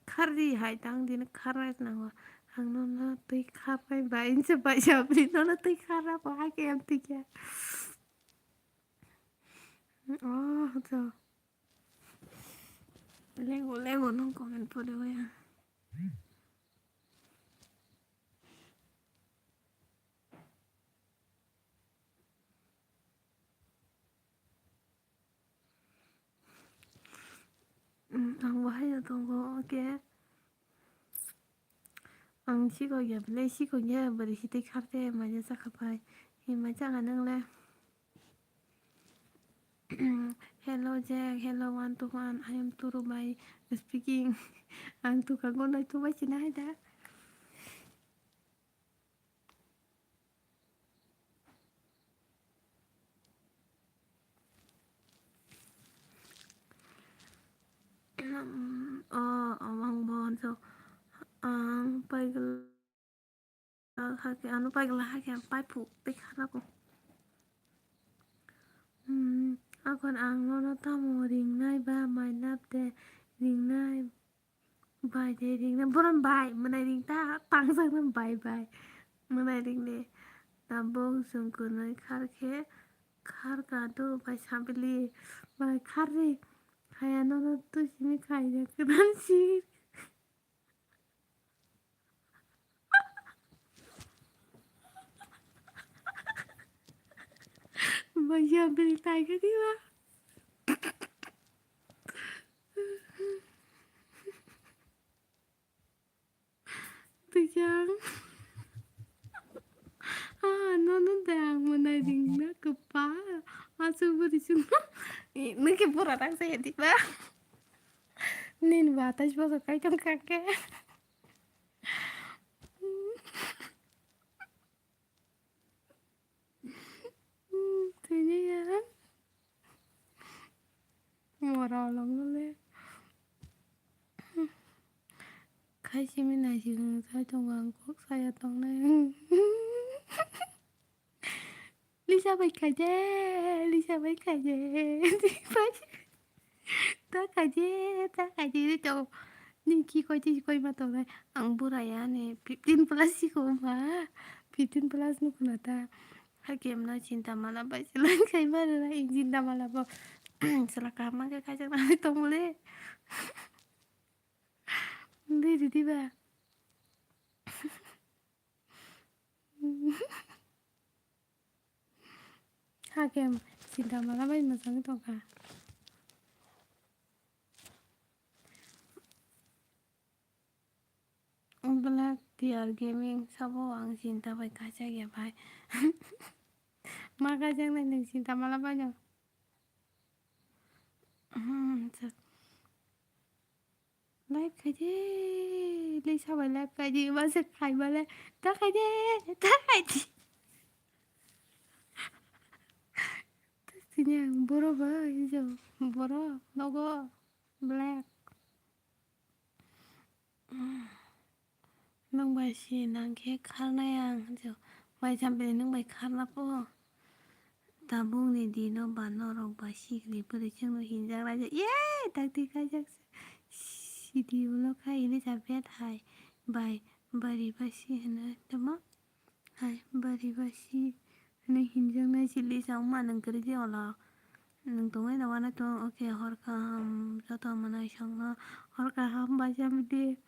khardi hai tang dini kharnai nango ang nono twi kharnai bai se bai sabri nono twi kharna bo hai khe amtwi khe. Oh, jo. Lego, lego nung comment pore waya. Ang bahai no tongo, okay. Ang sikok ya belai sikok ya bari hitai kharte maja sakha pai. Hi maja nang le. Hello Jack, hello one to one. I am Turu by speaking. Ang tuka gonai tubai sina hai da. Oh, oh, ang bon so ang paigla hake ano paigla hake ang paipu tei khana ko. Hmm, akon ang nono tamo ringnai ba my love de ringnai, bai de ringnai, borom bai, mwnai ring ta, tangsa nang bai bai, mwnai ring de. Tabuk chwng kwnwi khar khe, khar kadu bai sabili, bai khar ri, khaya nono twi simi khaijak kwdan si. Bai sabili tai khe diba. Twijang. Ah, nono dang mwnai ringna kwpa. Aswk bwrwi chwngno. Nokhe bura rang saya diba. Nini batai boso kai tong kha khe. Tini ya. Mora olong le. Khai simi nai simi sai tongo ang kok saya tongnai. Lisa bai khaide, Lisa bai khaide. Ta khaide, ta khaide to. Ni ki koi ti koi ma tongnai. Ang bura ya ni fifteen plus si ko ma. Fifteen plus no khuna ta. Hakhe mna chinta mala bai se lang khai ma ra. Chinta mala bo. Sala kaham khe khaijak nai tongmole. Biri diba. Hakhe chinta mala bai mwchangwi tongkha. Black T R Gaming sabo ang chinta bai kaijak ya bai. Ma kaijak nai nwng chinta mala bai no. Hmm, live khaidi, Lisa bai live khaidi, masa khai bale, ta khaidi, ta khaidi. Tini ang boro bai, jo, boro, nogo, Black. Nwng bai si nang khe kharnai ang, jo, bai champion nwng bai kharna po. Tabukni dino ba norok ba sikli bwrwi chwngno hinjak laijak. Yay! Dakti kaijak se. Sidi ulo kha Elizabeth hai bai bari ba si hwnwi tamo. Hai bari ba si hwnwi hinjaknai si Lisa wngma nwng kwrwi di ulo. Nwng tongwi na uanaito, okay, hor kaham joto mwnaisongno hor kaham bai chamdi.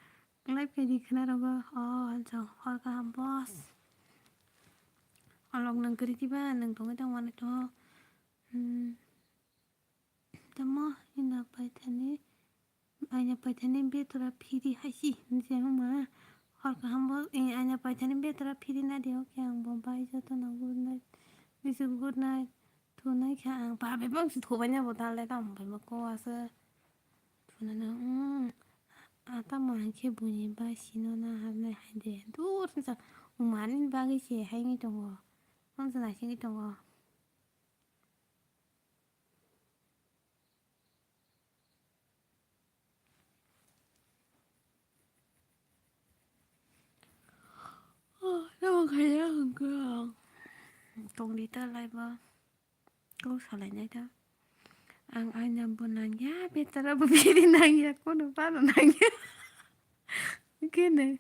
Live khe di khna rogo, o, hansa, hor kaham boss. Olok nwng kwrwi diba, nwng tongwi tong uanaito. Hmm. Tamo, ina paithani, aina paithani betora phiri haisi, hinse huma. Hor kaham bo, eh, aina paithani betora phiri na di, okay, ang bo bai joto no good night. Wish you good night. Thunai kha ang, ba bebak si thubai na bo dal le tam bai ma ko asa. Thunana, mm, ata ma khe buini ba sino na hapnai hai de. Dur sa, mani bagwi se hai ngi tongo. Ang sa nai singwi tongo. Oh, tamo khaina hwnkhe ang tongdi ta laiba. Kok salainai ta. Ang aina bo nangya, betara bo biri nangya, kono baro nangya. Kene,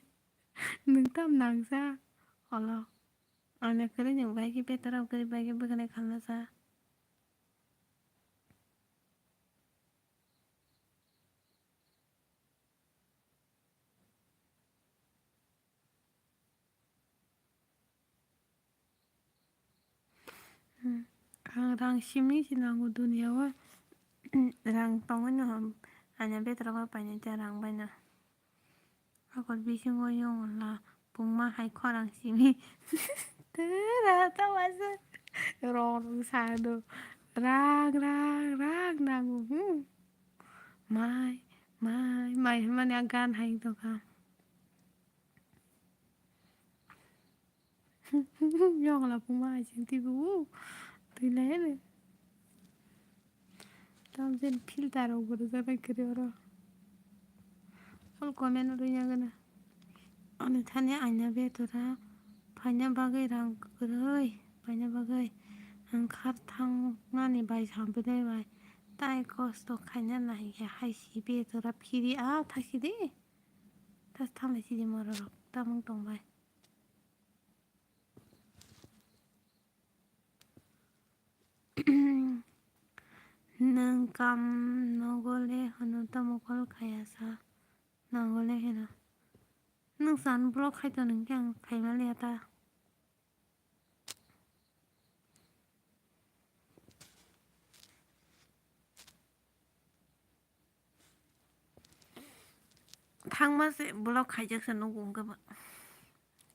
nwng tam nangsa, olo. Aina kwrwi nwng bai khe betara bo kwrwi bai khe bwkhanai khalna sa. Hmm. Ang rang simi se nango duniya o. Rang tongwi no ham, aina betara bo painai ta rang bai no. Akol bisingo yong la pungma hai khorang simi. Tera ta wasa. Rong sa do. Rang, rang, rang nango. Hmm. Mai, mai, mai, mani ang gan hai tongkha. Yong la pungma hai sing tibu. Twi lai ne. Tam jen filter rok bo rijak nai kwrwi oro. Full comment rwya gana. Ani thani aina betara phaina bagwi rang kwrwi, phaina bagwi ang khar thangmani bai sampidai bai. Tai kosto khaina nai khe hai si be tora phiri a thasi di. Tas thanglai si di moro rok tamung tong bai. Nwng kam nogo le hwno tamo call khaya sa? Nogo le hwno. Nwng sa unblock khai to nwng khe ang khaima le ya ta. Thangma se block khaijak se nugo hwnkhe ba.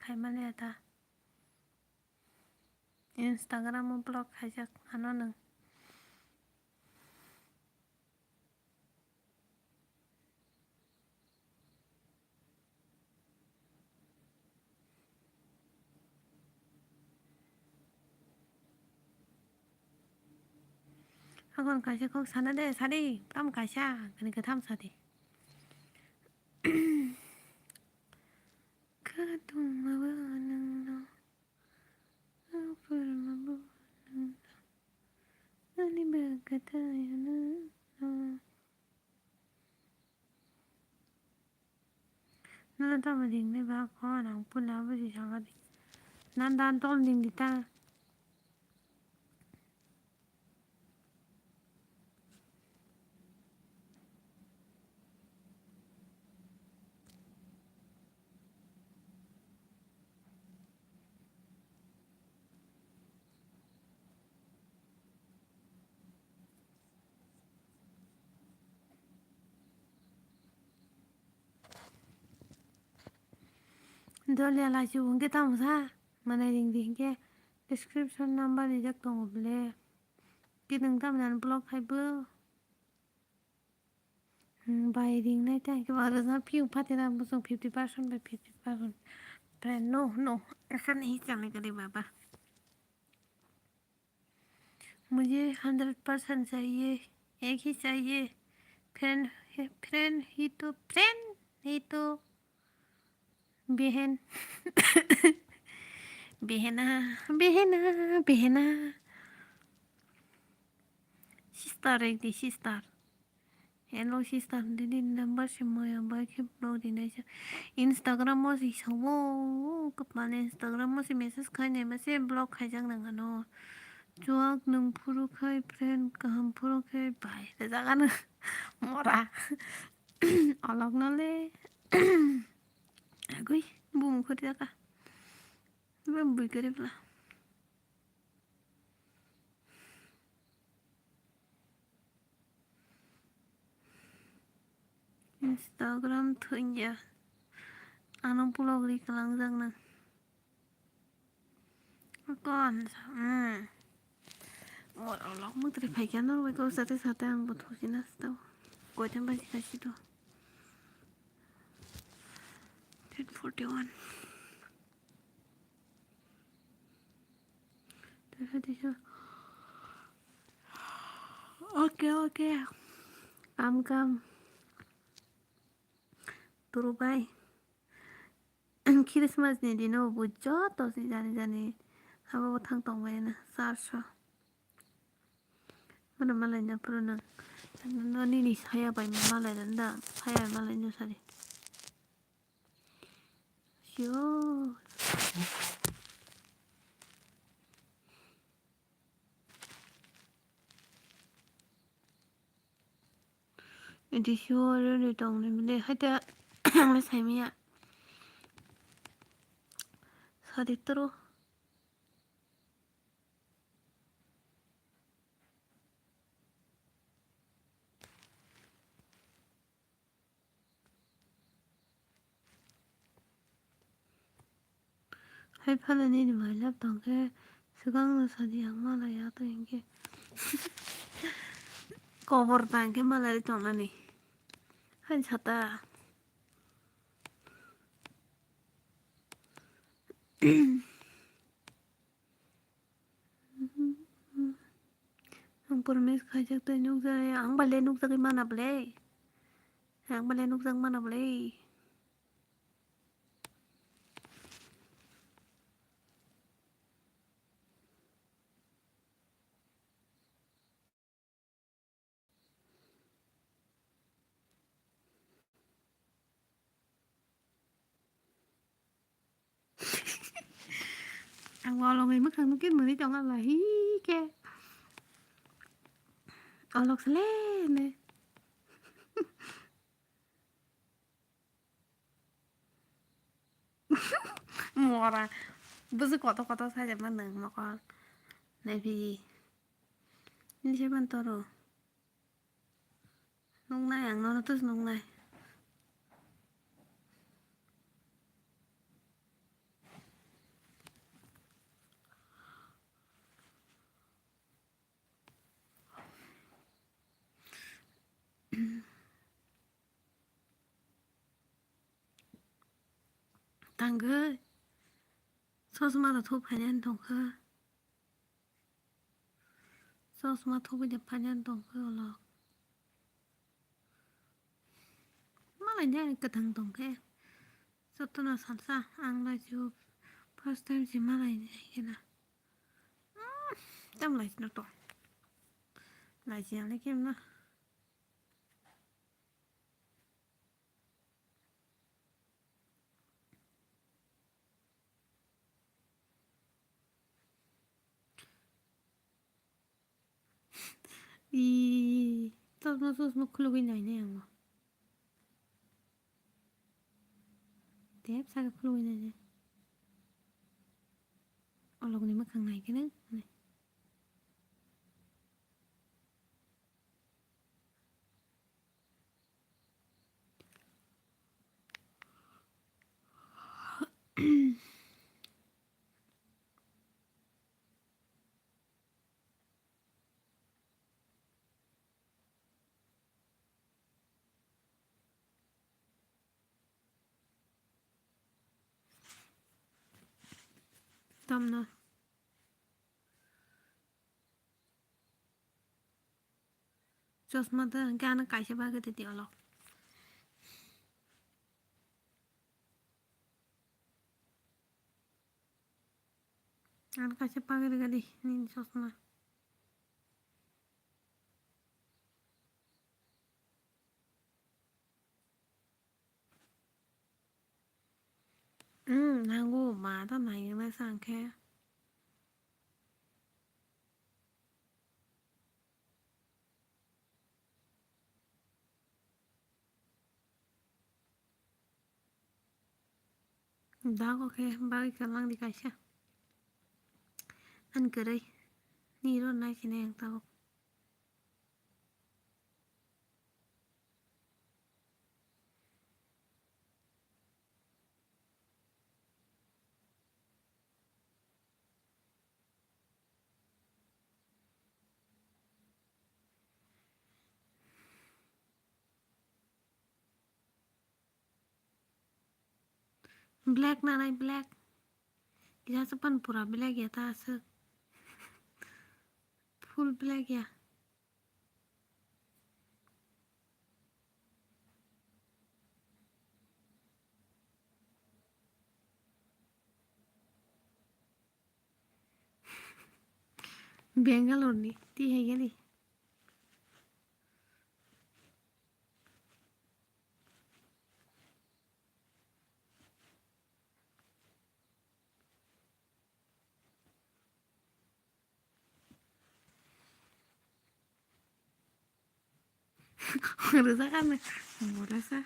Khaima le ya ta. Instagram o block khaijak ano nwng. Hakon kaisa kok sana de, sadi, tam kaisa, kani katham sadi. Khatungma bo nwngno, aphurma bo nwngno, ani bagwi taya nwngno. Nono tamo ringni ba phone ang pula buji saka di. Nan dan tol ning di ta. Dolia lachi hwnkhe tamo sa manai ring di hinkhe description number rijak tongo bwle. Khe nwng tamni ano block khai bo. Hmm, bai ring nai tang khe ba rwjak phiyung phatira bwswng fifty percent by fifty percent. Friend, no, no, ऐसा नहीं चलेगा रे बाबा। मुझे hundred percent चाहिए, एक ही चाहिए। Friend, friend ही तो, फ्रेंड ही तो। Behen. Behena, behena, behena. Sister, ekdi sister. Hello sister, didi number se moya bai khe block rinai se. Instagram o se sabo, kapal Instagram o se message khainai ma se block khaijak nang ano. Chuak nwng phuru khai friend kaham phuru khai bai rwjak ano. Mora. Olok no le. Agui, bumung khori jaka. Bumung bui kari bla. Instagram thwngya. Ano block ri kwlangjak na. Kon sa, hmm. Mor olok mutri phaikya norbai kok sate sate ang bo thokina stao. Koitam baji kaisi to. Ten forty one. Okay, okay. Kam, kam. Turu bai. Christmas ni dino bo joto se jani jani abo bo thang tong bai na charso. Mano malai na puro nang. Nini saya bai malai na da. Saya malai no sari. Sure. Edi sure ni tong ni mile haita ang le sai maya. Sadi toro. Hai phano nini mai lab tong khe swkang no sadi ang malai ya to hinkhe. Kobor tang khe malai tong nani. Hai sata. Ang promise khaijak tei nukjakya, ang bale nukjagwi mana bwle? Ang bale nukjak mana bwle? Ang olongni mwkhang nukhe mwnwi tong ala hi khe. Olok sele ne. Mora. Busu koto koto sajak ma nang mokol. Naibi. Ini siapa toro? Nuknai ang nono tus nuknai. Tangwi. Chosma rok thuk phainani tongkha. Chosma thugwi de phainani tongkha ulo. Malai de kwthang tongkhe. Jotono salsa ang laijio first time se malai de kena. Tam laijino to. Laijia le kemna. Ih, chosma chosma khulugwi nainai ang bo. Dep saka khulugwi nainai. Olokni mwkhang naikhe nang. Tamno. Chosma da gana kaisa bagwi tei olok. Ano kaisa bagwi rwgadi nini chosma. Hmm, nango ma ta nai nai sa khe. Dago khe bagwi kwlangdi kaisa. Ani kwrwi. Nini ro nai sinai ang tabuk. Black nanai black. Kisa se pan pura black ya ta aswk. Full black ya. Bangalore ni twi hai gani. Rwjak ano. Morasa.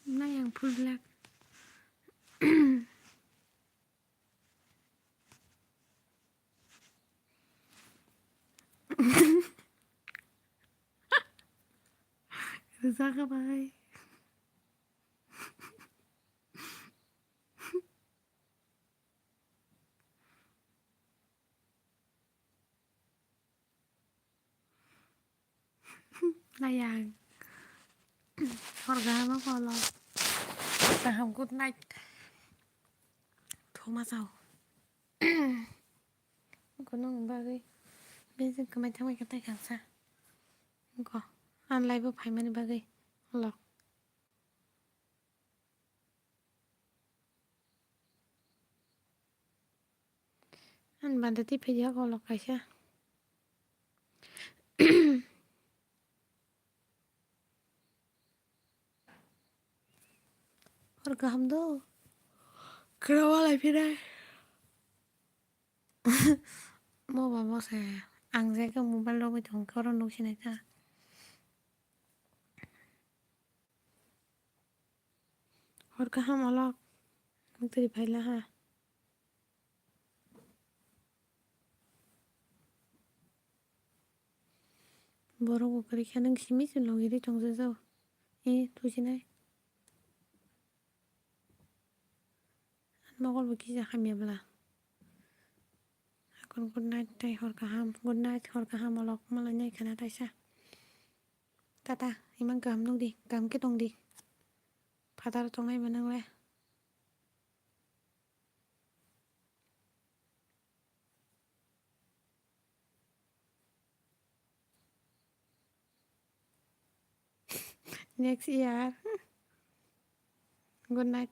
Nai ang full black. Rwjak bai. Nayang. Hor gaham o kolo. Kaham, good night. Thoma sao. Kono bagwi. Bejeng kwmai thangbai khe tai khansa. Ko. An live o phaimani bagwi. Lok. Ani bande tei phaidi yak olok kaisa. Hor kaham do. Khra walai phinai. Mo ba mo se ang je khe mobile rogwi tong khe oro nuk sinai ta. Hor kaham olok. Ang twi phaila ha. Borok bo kwrwi kha, nwng simi se logi ri tong jago. E tusinai. Mokol bo kisa hamya bwla. Hakon good night tei hor kaham. Good night, hor kaham olok. Malai nai khana taisa. Tata, imang kaham nung di, kaham khe tong di. Phatar tongnai bo nang le. Next year. Good night.